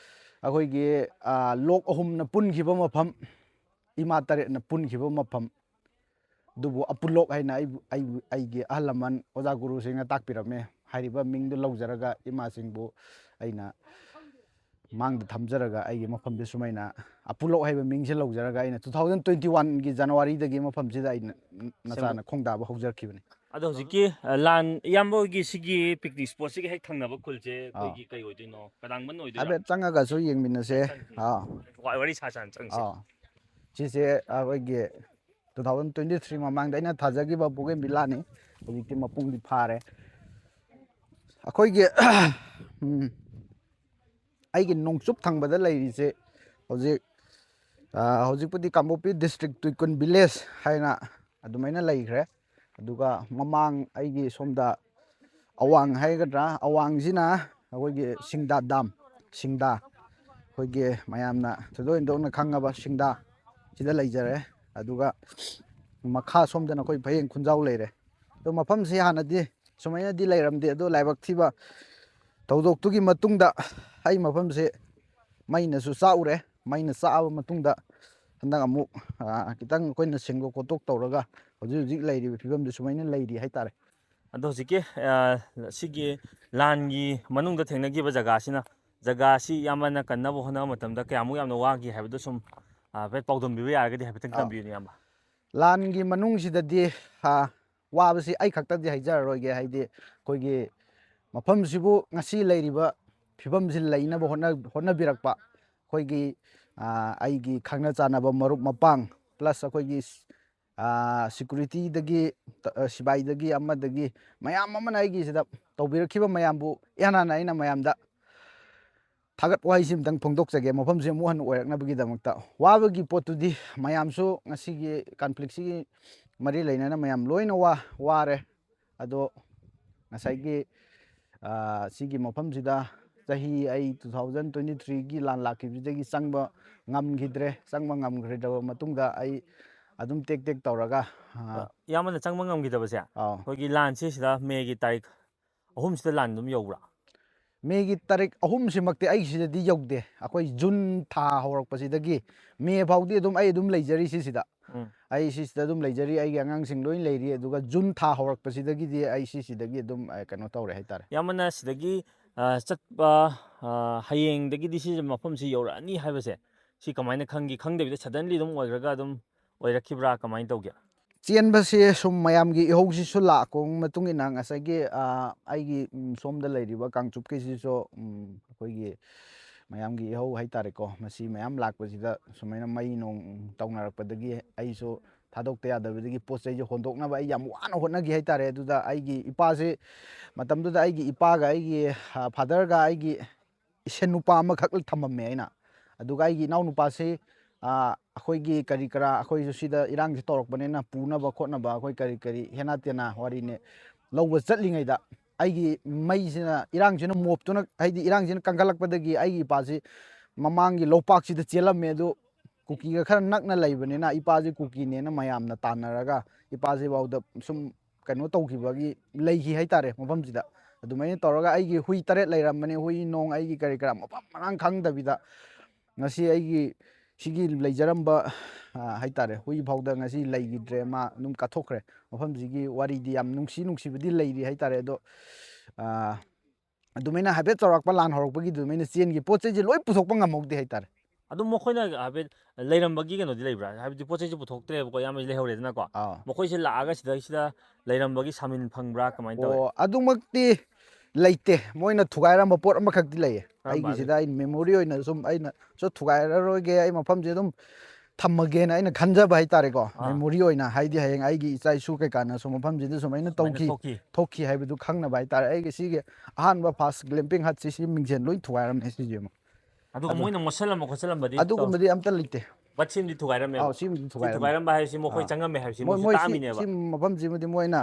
ꯑꯩꯈꯣꯏꯒꯤ, ꯑ, ꯂꯣꯛ ꯑꯍꯨꯝꯅ ꯄꯨꯟꯈꯤꯕ ꯃꯐꯝ, ꯏꯃꯥ ꯇꯔꯦꯠꯅ ꯄꯨꯟꯈꯤꯕ ꯃꯐꯝ, ꯑꯗꯨꯕꯨ ꯑꯄꯨꯂꯣꯛ ꯍꯥꯏꯅ ꯑꯩꯕꯨ, ꯑꯩꯕꯨ, ꯑꯩꯒꯤ ꯑꯍꯜ ꯂꯃꯟ ꯑꯣꯖꯥ ꯒꯨꯔꯨꯁꯤꯡꯅ ꯇꯥꯛꯄꯤꯔꯝꯃꯦ꯫ ꯍꯥꯏꯔꯤꯕ ꯃꯤꯡꯗꯨ ꯂꯧꯖꯔꯒ ꯏꯃꯥꯁꯤꯡꯕꯨ ꯑꯩꯅ ꯃꯥꯡꯗ ꯊꯝꯖꯔꯒ ꯑꯩꯒꯤ ꯃꯐꯝꯁꯦ ꯁꯨꯃꯥꯏꯅ ꯑꯄꯨꯂꯣꯛ ꯍꯥꯏꯕ ꯃꯤꯡꯁꯦ ꯂꯧꯖꯔꯒ ꯑꯩꯅ two thousand twenty one ꯒꯤ January ꯗꯒꯤ ꯃꯐꯝꯁꯤꯗ ꯑꯩꯅ ꯅꯆꯥꯅ ꯈꯣꯡꯗꯥꯕ ꯍꯧꯖꯔꯛꯈꯤꯕꯅꯤ꯫ ꯑꯗꯣ ꯍꯧꯖꯤꯛꯀꯤ ꯑ, ꯂꯥꯟ ꯏꯌꯥꯝꯕ ꯍꯣꯏꯒꯤ ꯁꯤꯒꯤ ꯄꯤꯛꯅꯤꯛ ꯁ꯭ꯄꯣꯠꯁꯤꯒꯤ ꯍꯦꯛ ꯊꯪꯅꯕ ꯈꯨꯜꯁꯦ ꯑꯩꯈꯣꯏꯒꯤ ꯀꯩ ꯑꯣꯏꯗꯣꯏꯅꯣ? ꯀꯗꯥꯡꯕꯟ ꯑꯣꯏꯗꯣꯏꯔꯥ? ꯍꯥꯏꯐꯦꯠ ꯆꯪꯉꯒꯁꯨ ꯌꯦꯡꯃꯤꯟꯅꯁꯦ꯫ ꯑꯥ꯫ ꯋꯥ- ꯋꯥꯔꯤ ꯁꯥ ꯁꯥꯅ ꯆꯪꯁꯦ꯫ ꯑꯥ꯫ ꯁꯤꯁꯦ ꯑꯩꯈꯣꯏꯒꯤ two thousand twenty three ꯃꯃꯥꯡꯗ ꯑꯩꯅ ꯊꯥꯖꯈꯤꯕ ꯕꯣꯒꯦꯟ ꯚꯤꯂꯥꯅꯤ꯫ ꯍꯧꯖꯤꯛꯇꯤ ꯃꯄꯨꯡꯗꯤ ꯐꯥꯔꯦ꯫ ꯑꯩꯈꯣꯏꯒꯤ ꯎꯝ, ꯑꯩꯒꯤ ꯅꯣꯡꯆꯨꯞ ꯊꯪꯕꯗ ꯂꯩꯔꯤꯁꯦ ꯍꯧꯖꯤꯛ ꯑ, ꯍꯧꯖꯤꯛꯄꯨꯗꯤ ꯀꯥꯡꯄꯣꯛꯄꯤ ꯗꯤꯁꯇ꯭ꯔꯤꯛ ꯇꯨꯏꯀꯨꯟ ꯚꯤꯂꯦꯖ ꯍꯥꯏꯅ ꯑꯗꯨꯃꯥꯏꯅ ꯂꯩꯈ꯭ꯔꯦ꯫ ꯑꯗꯨꯒ ꯃꯃꯥꯡ ꯑꯩꯒꯤ ꯁꯣꯝꯗ ꯑꯋꯥꯡ ꯍꯥꯏꯒꯗ꯭ꯔꯥ, ꯑꯋꯥꯡꯁꯤꯅ ꯑꯩꯈꯣꯏꯒꯤ ꯁꯤꯡꯗꯥ ꯗꯥꯝ, ꯁꯤꯡꯗꯥ, ꯑꯩꯈꯣꯏꯒꯤ ꯃꯌꯥꯝꯅ ꯊꯣꯏꯗꯣꯛ ꯍꯦꯟꯗꯣꯛꯅ ꯈꯪꯉꯕ ꯁꯤꯡꯗꯥ ꯁꯤꯗ ꯂꯩꯖꯔꯦ꯫ ꯑꯗꯨꯒ ꯃꯈꯥ ꯁꯣꯝꯗꯅ ꯑꯩꯈꯣꯏ ꯐꯌꯦꯡ ꯈꯨꯟꯖꯥꯎ ꯂꯩꯔꯦ꯫ ꯑꯗꯣ ꯃꯐꯝꯁꯤ ꯍꯥꯟꯅꯗꯤ ꯁꯨꯃꯥꯏꯅꯗꯤ ꯂꯩꯔꯝꯗꯦ꯫ ꯑꯗꯣ ꯂꯥꯏꯕꯛ ꯊꯤꯕ ꯊꯧꯗꯣꯛꯇꯨꯒꯤ ꯃꯇꯨꯡꯗ ꯑꯩ ꯃꯐꯝꯁꯦ ꯃꯩꯅꯁꯨ ꯆꯥꯛꯎꯔꯦ꯫ ꯃꯩꯅ ꯆꯥꯛꯑꯕ ꯃꯇꯨꯡꯗ ꯍꯟꯗꯛ ꯑꯃꯨꯛ, ꯑ, ꯈꯤꯇꯪ ꯑꯩꯈꯣꯏꯅ ꯁꯦꯡꯗꯣꯛ ꯈꯣꯠꯇꯣꯛ ꯇꯧꯔꯒ ꯍꯧꯖꯤꯛ ꯍꯧꯖꯤꯛ ꯂꯩꯔꯤꯕ ꯐꯤꯕꯝꯗꯨ ꯁꯨꯃꯥꯏꯅ ꯂꯩꯔꯤ ꯍꯥꯏꯇꯥꯔꯦ꯫ ꯑꯗꯣ ꯍꯧꯖꯤꯛꯀꯤ ꯑ, ꯁꯤꯒꯤ ꯂꯥꯟꯒꯤ ꯃꯅꯨꯡꯗ ꯊꯦꯡꯅꯈꯤꯕ ꯖꯒꯥꯁꯤꯅ, ꯖꯒꯥꯁꯤ ꯏꯌꯥꯝꯕꯅ ꯀꯟꯅꯕ ꯍꯣꯠꯅꯕ ꯃꯇꯝꯗ ꯀꯌꯥꯃꯨꯛ ꯌꯥꯝꯅ ꯋꯥꯈꯤ ꯍꯥꯏꯕꯗꯨ ꯁꯨꯝ, ꯑ, ꯍꯥꯏꯐꯦꯠ ꯄꯥꯎꯗꯝꯕꯤꯕ ꯌꯥꯔꯒꯗꯤ ꯍꯥꯏꯐꯦꯠꯇꯪ ꯑꯥ꯫ ꯇꯝꯕꯤꯌꯨꯅꯦ ꯏꯌꯥꯝꯕ꯫ ꯂꯥꯟꯒꯤ ꯃꯅꯨꯡꯁꯤꯗꯗꯤ, ꯑ, ꯋꯥꯕꯁꯤ ꯑꯩ ꯈꯛꯇꯗꯤ ꯍꯥꯏꯖꯔꯔꯣꯏꯒꯦ꯫ ꯍꯥꯏꯗꯤ ꯑꯩꯈꯣꯏꯒꯤ ꯃꯐꯝꯁꯤꯕꯨ ꯉꯁꯤ ꯂꯩꯔꯤꯕ ꯐꯤꯕꯝꯁꯤ ꯂꯩꯅꯕ ꯍꯣꯠꯅ-, ꯍꯣꯠꯅꯕꯤꯔꯛꯄ ꯑꯩꯈꯣꯏꯒꯤ, ꯑ, ꯑꯩꯒꯤ ꯈꯪꯅ ꯆꯥꯟꯅꯕ ꯃꯔꯨꯞ ꯃꯄꯥꯡ, plus ꯑꯩꯈꯣꯏꯒꯤ, ꯑ, ꯁꯤꯀ꯭ꯌꯨꯔꯤꯇꯤꯗꯒꯤ, ꯑ, ꯁꯤꯕꯥꯏꯗꯒꯤ ꯑꯃꯗꯒꯤ ꯃꯌꯥꯝ ꯑꯃꯅ ꯑꯩꯒꯤꯁꯤꯗ ꯇꯧꯕꯤꯔꯛꯈꯤꯕ ꯃꯌꯥꯝꯕꯨ ꯏꯍꯥꯟ ꯍꯥꯟꯅ ꯑꯩꯅ ꯃꯌꯥꯝꯗ ꯊꯥꯒꯠ ꯋꯥꯍꯩꯁꯤ ꯑꯃꯨꯛꯇꯪ ꯐꯣꯡꯗꯣꯛꯆꯒꯦ꯫ ꯃꯐꯝꯁꯤ ꯑꯃꯨꯛ ꯍꯟꯅ ꯑꯣꯏꯔꯛꯅꯕꯒꯤꯗꯃꯛꯇ ꯋꯥꯕꯒꯤ ꯄꯣꯠꯇꯨꯗꯤ ꯃꯌꯥꯝꯁꯨ ꯉꯁꯤꯒꯤ ꯀꯟꯐ꯭ꯂꯤꯛꯁꯤꯒꯤ ꯃꯔꯤ ꯂꯩꯅꯅ ꯃꯌꯥꯝ ꯂꯣꯏꯅ ꯋꯥ-, ꯋꯥꯔꯦ꯫ ꯑꯗꯣ ꯉꯁꯥꯏꯒꯤ, ꯑ, ꯁꯤꯒꯤ ꯃꯐꯝꯁꯤꯗ ꯆꯍꯤ ꯑꯩ two thousand twenty three ꯒꯤ ꯂꯥꯟ ꯂꯥꯛꯈꯤꯕꯁꯤꯗꯒꯤ ꯆꯪꯕ ꯉꯝꯈꯤꯗ꯭ꯔꯦ꯫ ꯆꯪꯕ ꯉꯝꯈꯤꯗ꯭ꯔꯕ ꯃꯇꯨꯡꯗ ꯑꯩ ꯑꯗꯨꯝ ꯇꯦꯛ ꯇꯦꯛ ꯇꯧꯔꯒ, ꯑ, ꯏꯌꯥꯝꯕꯅ ꯆꯪꯕ ꯉꯝꯈꯤꯗꯕꯁꯦ ꯑꯥꯎ꯫ ꯑꯩꯈꯣꯏꯒꯤ ꯂꯥꯟꯁꯤ ꯁꯤꯗ ꯃꯦꯒꯤ ꯇꯥꯔꯤꯛ ꯑꯍꯨꯝꯁꯤꯗ ꯂꯥꯟ ꯑꯗꯨꯝ ꯌꯧꯕ꯭ꯔꯥ? ꯃꯦꯒꯤ ꯇꯥꯔꯤꯛ ꯑꯍꯨꯝꯁꯤꯃꯛꯇꯤ ꯑꯩ ꯁꯤꯗꯗꯤ ꯌꯧꯗꯦ꯫ ꯑꯩꯈꯣꯏ ꯖꯨꯟ ꯊꯥ ꯍꯧꯔꯛꯄꯁꯤꯗꯒꯤ ꯃꯦ ꯐꯥꯎꯗꯤ ꯑꯗꯨꯝ ꯑꯩ ꯑꯗꯨꯝ ꯂꯩꯖꯔꯤ ꯁꯤꯁꯤꯗ꯫ ꯎꯝ꯫ ꯑꯩ ꯁꯤꯁꯤꯗ ꯑꯗꯨꯝ ꯂꯩꯖꯔꯤ, ꯑꯩꯒꯤ ꯑꯉꯥꯡꯁꯤꯡ ꯂꯣꯏ ꯂꯩꯔꯤ꯫ ꯑꯗꯨꯒ ꯖꯨꯟ ꯊꯥ ꯍꯧꯔꯛꯄꯁꯤꯗꯒꯤꯗꯤ ꯑꯩ ꯁꯤꯁꯤꯗꯒꯤ ꯑꯗꯨꯝ, ꯑ, ꯀꯩꯅꯣ ꯇꯧꯔꯦ ꯍꯥꯏꯇꯥꯔꯦ꯫ ꯏꯌꯥꯝꯕꯅ ꯁꯤꯗꯒꯤ ꯑ, ꯆꯠꯄ, ꯑ, ꯍꯌꯦꯡꯗꯒꯤꯗꯤ ꯁꯤ ꯃꯐꯝꯁꯤ ꯌꯧꯔꯛꯑꯅꯤ ꯍꯥꯏꯕꯁꯦ, ꯁꯤ ꯀꯃꯥꯏꯅ ꯈꯪꯈꯤ? ꯈꯪꯗꯕꯤꯗ suddenly ꯑꯗꯨꯝ ꯑꯣꯏꯈ꯭ꯔꯒ ꯑꯗꯨꯝ ꯑꯣꯏꯔꯛꯈꯤꯕ꯭ꯔꯥ? ꯀꯃꯥꯏꯅ ꯇꯧꯒꯦ? ꯆꯦꯟꯕꯁꯦ ꯁꯨꯝ ꯃꯌꯥꯝꯒꯤ ꯏꯍꯧꯁꯤꯁꯨ ꯂꯥꯛꯄ ꯃꯇꯨꯡ ꯏꯟꯅ ꯉꯁꯥꯏꯒꯤ, ꯑ, ꯑꯩꯒꯤ, ꯎꯝ, ꯁꯣꯝꯗ ꯂꯩꯔꯤꯕ ꯀꯥꯡꯆꯨꯞꯀꯤꯁꯤꯁꯨ, ꯎꯝ, ꯑꯩꯈꯣꯏꯒꯤ ꯃꯌꯥꯝꯒꯤ ꯏꯍꯧ ꯍꯥꯏꯇꯥꯔꯦꯀꯣ, ꯃꯁꯤ ꯃꯌꯥꯝ ꯂꯥꯛꯄꯁꯤꯗ ꯁꯨꯃꯥꯏꯅ ꯃꯩ ꯅꯣꯡ ꯇꯧꯅꯔꯛꯄꯗꯒꯤ ꯑꯩꯁꯨ ꯊꯥꯗꯣꯛꯇ ꯌꯥꯗꯕꯗꯒꯤ ꯄꯣꯠ ꯆꯩꯁꯦ ꯍꯣꯟꯗꯣꯛꯅꯕ ꯑꯩ ꯌꯥꯝ ꯋꯥꯅ ꯍꯣꯠꯅꯈꯤ ꯍꯥꯏꯇꯥꯔꯦ꯫ ꯑꯗꯨꯗ ꯑꯩꯒꯤ ꯏꯄꯥꯁꯤ, ꯃꯇꯝꯗꯨꯗ ꯑꯩꯒꯤ ꯏꯄꯥꯒ ꯑꯩꯒꯤ, ꯑ, fatherꯒ ꯑꯩꯒꯤ ꯏꯁꯦꯟ ꯅꯨꯄꯥ ꯑꯃꯈꯛ ꯊꯝꯃꯝꯃꯦ ꯑꯩꯅ꯫ ꯑꯗꯨꯒ ꯑꯩꯒꯤ ꯏꯅꯥꯎ ꯅꯨꯄꯥꯁꯤ, ꯑ, ꯑꯩꯈꯣꯏꯒꯤ ꯀꯔꯤ ꯀꯔꯥ, ꯑꯩꯈꯣꯏꯁꯨ ꯁꯤꯗ ꯏꯔꯥꯡꯁꯤ ꯇꯧꯔꯛꯄꯅꯤꯅ ꯄꯨꯅꯕ ꯈꯣꯠꯅꯕ ꯑꯩꯈꯣꯏ ꯀꯔꯤ ꯀꯔꯤ ꯍꯦꯅꯥ ꯇꯦꯅꯥ ꯋꯥꯔꯤꯅꯦ ꯂꯧꯕ ꯆꯠꯂꯤꯉꯩꯗ ꯑꯩꯒꯤ ꯃꯩꯁꯤꯅ, ꯏꯔꯥꯡꯁꯤꯅ ꯃꯣꯞꯇꯨꯅ, ꯍꯥꯏꯗꯤ ꯏꯔꯥꯡꯁꯤꯅ ꯀꯟꯈꯠꯂꯛꯄꯗꯒꯤ ꯑꯩꯒꯤ ꯏꯄꯥꯁꯤ ꯃꯃꯥꯡꯒꯤ ꯂꯧꯄꯥꯛꯁꯤꯗ ꯆꯦꯜꯂꯝꯃꯦ꯫ ꯑꯗꯨ ꯀꯨꯀꯤꯒ ꯈꯔ ꯅꯛꯅ ꯂꯩꯕꯅꯤꯅ ꯏꯄꯥꯁꯤ ꯀꯨꯀꯤꯅꯦꯅ ꯃꯌꯥꯝꯅ ꯇꯥꯟꯅꯔꯒ ꯏꯄꯥꯁꯤ ꯐꯥꯎꯗ ꯁꯨꯝ ꯀꯩꯅꯣ ꯇꯧꯈꯤꯕꯒꯤ ꯂꯩꯈꯤ ꯍꯥꯏꯇꯥꯔꯦ ꯃꯐꯝꯁꯤꯗ꯫ ꯑꯗꯨꯃꯥꯏꯅ ꯇꯧꯔꯒ ꯑꯩꯒꯤ ꯍꯨꯏ ꯇꯔꯦꯠ ꯂꯩꯔꯝꯕꯅꯦ, ꯍꯨꯏ ꯅꯣꯡ ꯑꯩꯒꯤ ꯀꯔꯤ ꯀꯔꯥ ꯃꯐꯝ ꯃꯔꯥꯡ ꯈꯪꯗꯕꯤꯗ ꯉꯁꯤ ꯑꯩꯒꯤ ꯁꯤꯒꯤ ꯂꯩꯖꯔꯝꯕ, ꯑ, ꯍꯥꯏꯇꯥꯔꯦ, ꯍꯨꯏ ꯐꯥꯎꯗ ꯉꯁꯤ ꯂꯩꯈꯤꯗ꯭ꯔꯦ, ꯃꯥ ꯑꯗꯨꯝ ꯀꯠꯊꯣꯛꯈ꯭ꯔꯦ꯫ ꯃꯐꯝꯁꯤꯒꯤ ꯋꯥꯔꯤꯗꯤ ꯌꯥꯝ ꯅꯨꯡꯁꯤ ꯅꯨꯡꯁꯤꯕꯗꯤ ꯂꯩꯔꯤ ꯍꯥꯏꯇꯥꯔꯦ꯫ ꯑꯗꯣ, ꯑ, ꯑꯗꯨꯃꯥꯏꯅ ꯍꯥꯏꯐꯦꯠ ꯆꯥꯎꯔꯥꯛꯄ ꯂꯥꯟ ꯍꯧꯔꯛꯄꯒꯤ ꯑꯗꯨꯃꯥꯏꯅ ꯆꯦꯟꯈꯤ ꯄꯣꯠ ꯆꯩꯁꯦ ꯂꯣꯏ ꯄꯨꯊꯣꯛꯄ ꯉꯝꯍꯧꯗꯦ ꯍꯥꯏꯇꯥꯔꯦ꯫ ꯑꯗꯨꯝ ꯃꯈꯣꯏꯅ ꯍꯥꯏꯐꯦꯠ ꯂꯩꯔꯝꯕꯒꯤ ꯀꯩꯅꯣꯗꯤ ꯂꯩꯕ꯭ꯔꯥ? ꯍꯥꯏꯕꯗꯤ ꯄꯣꯠ ꯆꯩꯁꯨ ꯄꯨꯊꯣꯛꯇ꯭ꯔꯦꯕꯀꯣ, ꯑꯌꯥꯝꯕꯗꯤ ꯂꯩꯍꯧꯔꯦꯗꯅꯀꯣ꯫ ꯑꯥ꯫ ꯃꯈꯣꯏꯁꯦ ꯂꯥꯛꯑꯒ ꯁꯤꯗꯩꯁꯤꯗ ꯂꯩꯔꯝꯕꯒꯤ ꯁꯥꯃꯤꯟ ꯐꯪꯕ꯭ꯔꯥ? ꯀꯃꯥꯏꯅ ꯇꯧꯋꯦ? ꯑꯣ, ꯑꯗꯨꯃꯛꯇꯤ ꯂꯩꯇꯦ꯫ ꯃꯣꯏꯅ ꯊꯨꯒꯥꯏꯔꯝꯕ ꯄꯣꯠ ꯑꯃꯈꯛꯇꯤ ꯂꯩꯌꯦ꯫ ꯀꯔꯝꯕ? ꯑꯩꯒꯤꯁꯤꯗ ꯑꯩ memory ꯑꯣꯏꯅ ꯁꯨꯝ ꯑꯩꯅ ꯁꯨ ꯊꯨꯒꯥꯏꯔꯔꯣꯏꯒꯦ, ꯑꯩ ꯃꯐꯝꯁꯦ ꯑꯗꯨꯝ ꯊꯝꯃꯒꯦꯅ ꯑꯩꯅ ꯈꯟꯖꯕ ꯍꯥꯏꯇꯥꯔꯦꯀꯣ꯫ ꯑꯥ꯫ Memory ꯑꯣꯏꯅ, ꯍꯥꯏꯗꯤ ꯍꯌꯦꯡ ꯑꯩꯒꯤ ꯏꯆꯥ ꯏꯁꯨ ꯀꯩꯀꯥꯅꯁꯨ ꯃꯐꯝꯁꯤꯗ ꯁꯨꯃꯥꯏꯅ ꯁꯨꯃꯥꯏꯅ ꯇꯧꯈꯤ, ꯊꯣꯛꯈꯤ꯫ ꯊꯣꯛꯈꯤ ꯍꯥꯏꯕꯗꯨ ꯈꯪꯅꯕ ꯍꯥꯏꯇꯥꯔꯦ꯫ ꯑꯩꯒꯤ ꯁꯤꯒꯤ ꯑꯍꯥꯟꯕ first glamping hutꯁꯤ ꯁꯤ ꯃꯤꯡꯁꯦꯜ ꯂꯣꯏ ꯊꯨꯒꯥꯏꯔꯝꯃꯦ ꯁꯤꯁꯦ ꯑꯃ꯫ ꯑꯗꯨꯒ ꯑꯗꯣ ꯃꯣꯏꯅ ꯃꯣꯠꯁꯜꯂꯝꯕ ꯈꯣꯠꯆꯜꯂꯝꯕꯗꯤ ꯇꯧ-, ꯑꯗꯨꯒꯨꯝꯕꯗꯤ ꯑꯝꯇ ꯂꯩꯇꯦ꯫ But ꯁꯤꯃꯗꯤ ꯊꯨꯒꯥꯏꯔꯝꯃꯦꯕ꯫ ꯑꯥꯎ, ꯁꯤꯃꯗꯤ ꯁꯤ ꯊꯨꯒꯥꯏꯔꯝꯃꯦ꯫ ꯊꯨꯒꯥꯏꯔꯝꯕ ꯍꯥꯏꯁꯤ ꯃꯈꯣꯏ ꯑꯥ꯫ ꯆꯪꯉꯝꯃꯦ ꯍꯥꯏꯕꯁꯤ ꯃꯣꯏ, ꯃꯣꯏꯁꯨ ꯃꯣꯏ ꯁꯤ, ꯇꯥꯛꯑꯝꯃꯤꯅꯦꯕ꯫ ꯁꯤ ꯃꯐꯝꯁꯤꯃꯗꯤ ꯃꯣꯏꯅ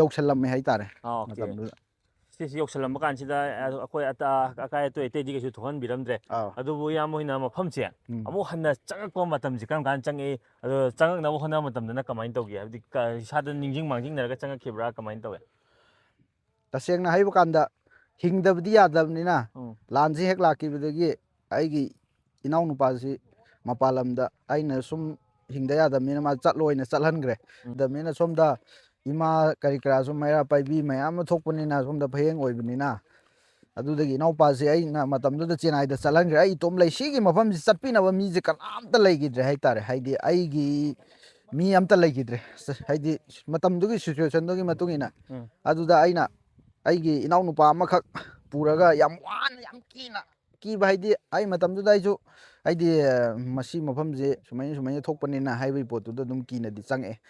ꯌꯧꯁꯜꯂꯝꯃꯦ ꯍꯥꯏꯇꯥꯔꯦ ꯑꯥ, okay꯫ ꯃꯇꯝꯗꯨꯗ꯫ ꯁꯤꯁꯤ ꯌꯧꯁꯜꯂꯝꯕ ꯀꯥꯟꯁꯤꯗ, ꯑ, ꯑꯩꯈꯣꯏ ꯑꯇ-, ꯑꯀꯥꯏ ꯑꯇꯣꯏ ꯑꯇꯩꯗꯤ ꯀꯩꯁꯨ ꯊꯣꯛꯍꯟꯕꯤꯔꯝꯗ꯭ꯔꯦ꯫ ꯑꯥꯎ꯫ ꯑꯗꯨꯕꯨ ꯏꯌꯥꯝꯕ ꯍꯣꯏꯅ ꯃꯐꯝꯁꯦ ꯎꯝ꯫ ꯑꯃꯨꯛ ꯍꯟꯅ ꯆꯪꯉꯛꯄ ꯃꯇꯝꯁꯤ ꯀꯔꯝ ꯀꯥꯟꯗ ꯆꯪꯉꯛꯏ? ꯑꯗꯣ ꯆꯪꯉꯛꯅꯕ ꯍꯣꯠꯅꯕ ꯃꯇꯝꯗꯅ ꯀꯃꯥꯏꯅ ꯇꯧꯒꯦ? ꯍꯥꯏꯕꯗꯤ ꯀ-, ꯏꯁꯥꯗ ꯅꯤꯡꯁꯤꯡ ꯃꯥꯡꯖꯤꯡꯅꯔꯒ ꯆꯪꯉꯛꯈꯤꯕ꯭ꯔꯥ? ꯀꯃꯥꯏꯅ ꯇꯧꯋꯦ? ꯇꯁꯦꯡꯅ ꯍꯥꯏꯕ ꯀꯥꯟꯗ ꯍꯤꯡꯗꯕꯗꯤ ꯌꯥꯗꯕꯅꯤꯅ ꯎꯝ꯫ ꯂꯥꯟꯁꯤ ꯍꯦꯛ ꯂꯥꯛꯈꯤꯕꯗꯒꯤ ꯑꯩꯒꯤ ꯏꯅꯥꯎꯅꯨꯄꯥꯁꯤ ꯃꯄꯥꯟ ꯂꯝꯗ ꯑꯩꯅ ꯁꯨꯝ ꯍꯤꯡꯗ ꯌꯥꯗꯕꯅꯤꯅ ꯃꯥ ꯆꯠꯂꯣꯅ ꯆꯠꯍꯟꯈ꯭ꯔꯦ꯫ ꯎꯝ꯫ ꯌꯥꯗꯕꯅꯤꯅ ꯁꯣꯝꯗ ꯏꯃꯥ ꯀꯔꯤ ꯀꯔꯥꯁꯨ ꯃꯩꯔꯥ ꯄꯥꯏꯕꯤ ꯃꯌꯥꯝ ꯑꯃ ꯊꯣꯛꯄꯅꯤꯅ ꯁꯣꯝꯗ ꯐꯌꯦꯡ ꯑꯣꯏꯕꯅꯤꯅ ꯑꯗꯨꯗꯒꯤ ꯏꯅꯥꯎꯄꯥꯁꯦ ꯑꯩꯅ ꯃꯇꯝꯗꯨꯗ ꯆꯦꯟꯅꯥꯏꯗ ꯆꯠꯍꯟꯈ꯭ꯔꯦ꯫ ꯑꯩ ꯏꯇꯣꯝ ꯂꯩ꯫ ꯁꯤꯒꯤ ꯃꯐꯝꯁꯤ ꯆꯠꯄꯤꯅꯕ ꯃꯤꯁꯦ ꯀꯅꯥꯝꯇ ꯂꯩꯈꯤꯗ꯭ꯔꯦ ꯍꯥꯏꯇꯥꯔꯦ꯫ ꯍꯥꯏꯗꯤ ꯑꯩꯒꯤ ꯃꯤ ꯑꯝꯇ ꯂꯩꯈꯤꯗ꯭ꯔꯦ꯫ ꯍꯥꯏꯗꯤ ꯃꯇꯝꯗꯨꯒꯤ ꯁꯤꯆꯨꯋꯦꯁꯟꯗꯨꯒꯤ ꯃꯇꯨꯡ ꯏꯟꯅ꯫ ꯎꯝ꯫ ꯑꯗꯨꯗ ꯑꯩꯅ ꯑꯩꯒꯤ ꯏꯅꯥꯎꯅꯨꯄꯥ ꯑꯃꯈꯛ ꯄꯨꯔꯒ ꯌꯥꯝ ꯋꯥꯅ, ꯌꯥꯝ ꯀꯤꯅ, ꯀꯤꯕ ꯍꯥꯏꯗꯤ ꯑꯩ ꯃꯇꯝꯗꯨꯗ ꯑꯩꯁꯨ ꯍꯥꯏꯗꯤ ꯃꯁꯤ ꯃꯐꯝꯁꯦ ꯁꯨꯃꯥꯏꯅ ꯁꯨꯃꯥꯏꯅ ꯊꯣꯛꯄꯅꯤꯅ ꯍꯥꯏꯕꯒꯤ ꯄꯣꯠꯇꯨꯗ ꯑꯗꯨꯝ ꯀꯤꯅꯗꯤ ꯆꯪꯉꯛꯑꯦ꯫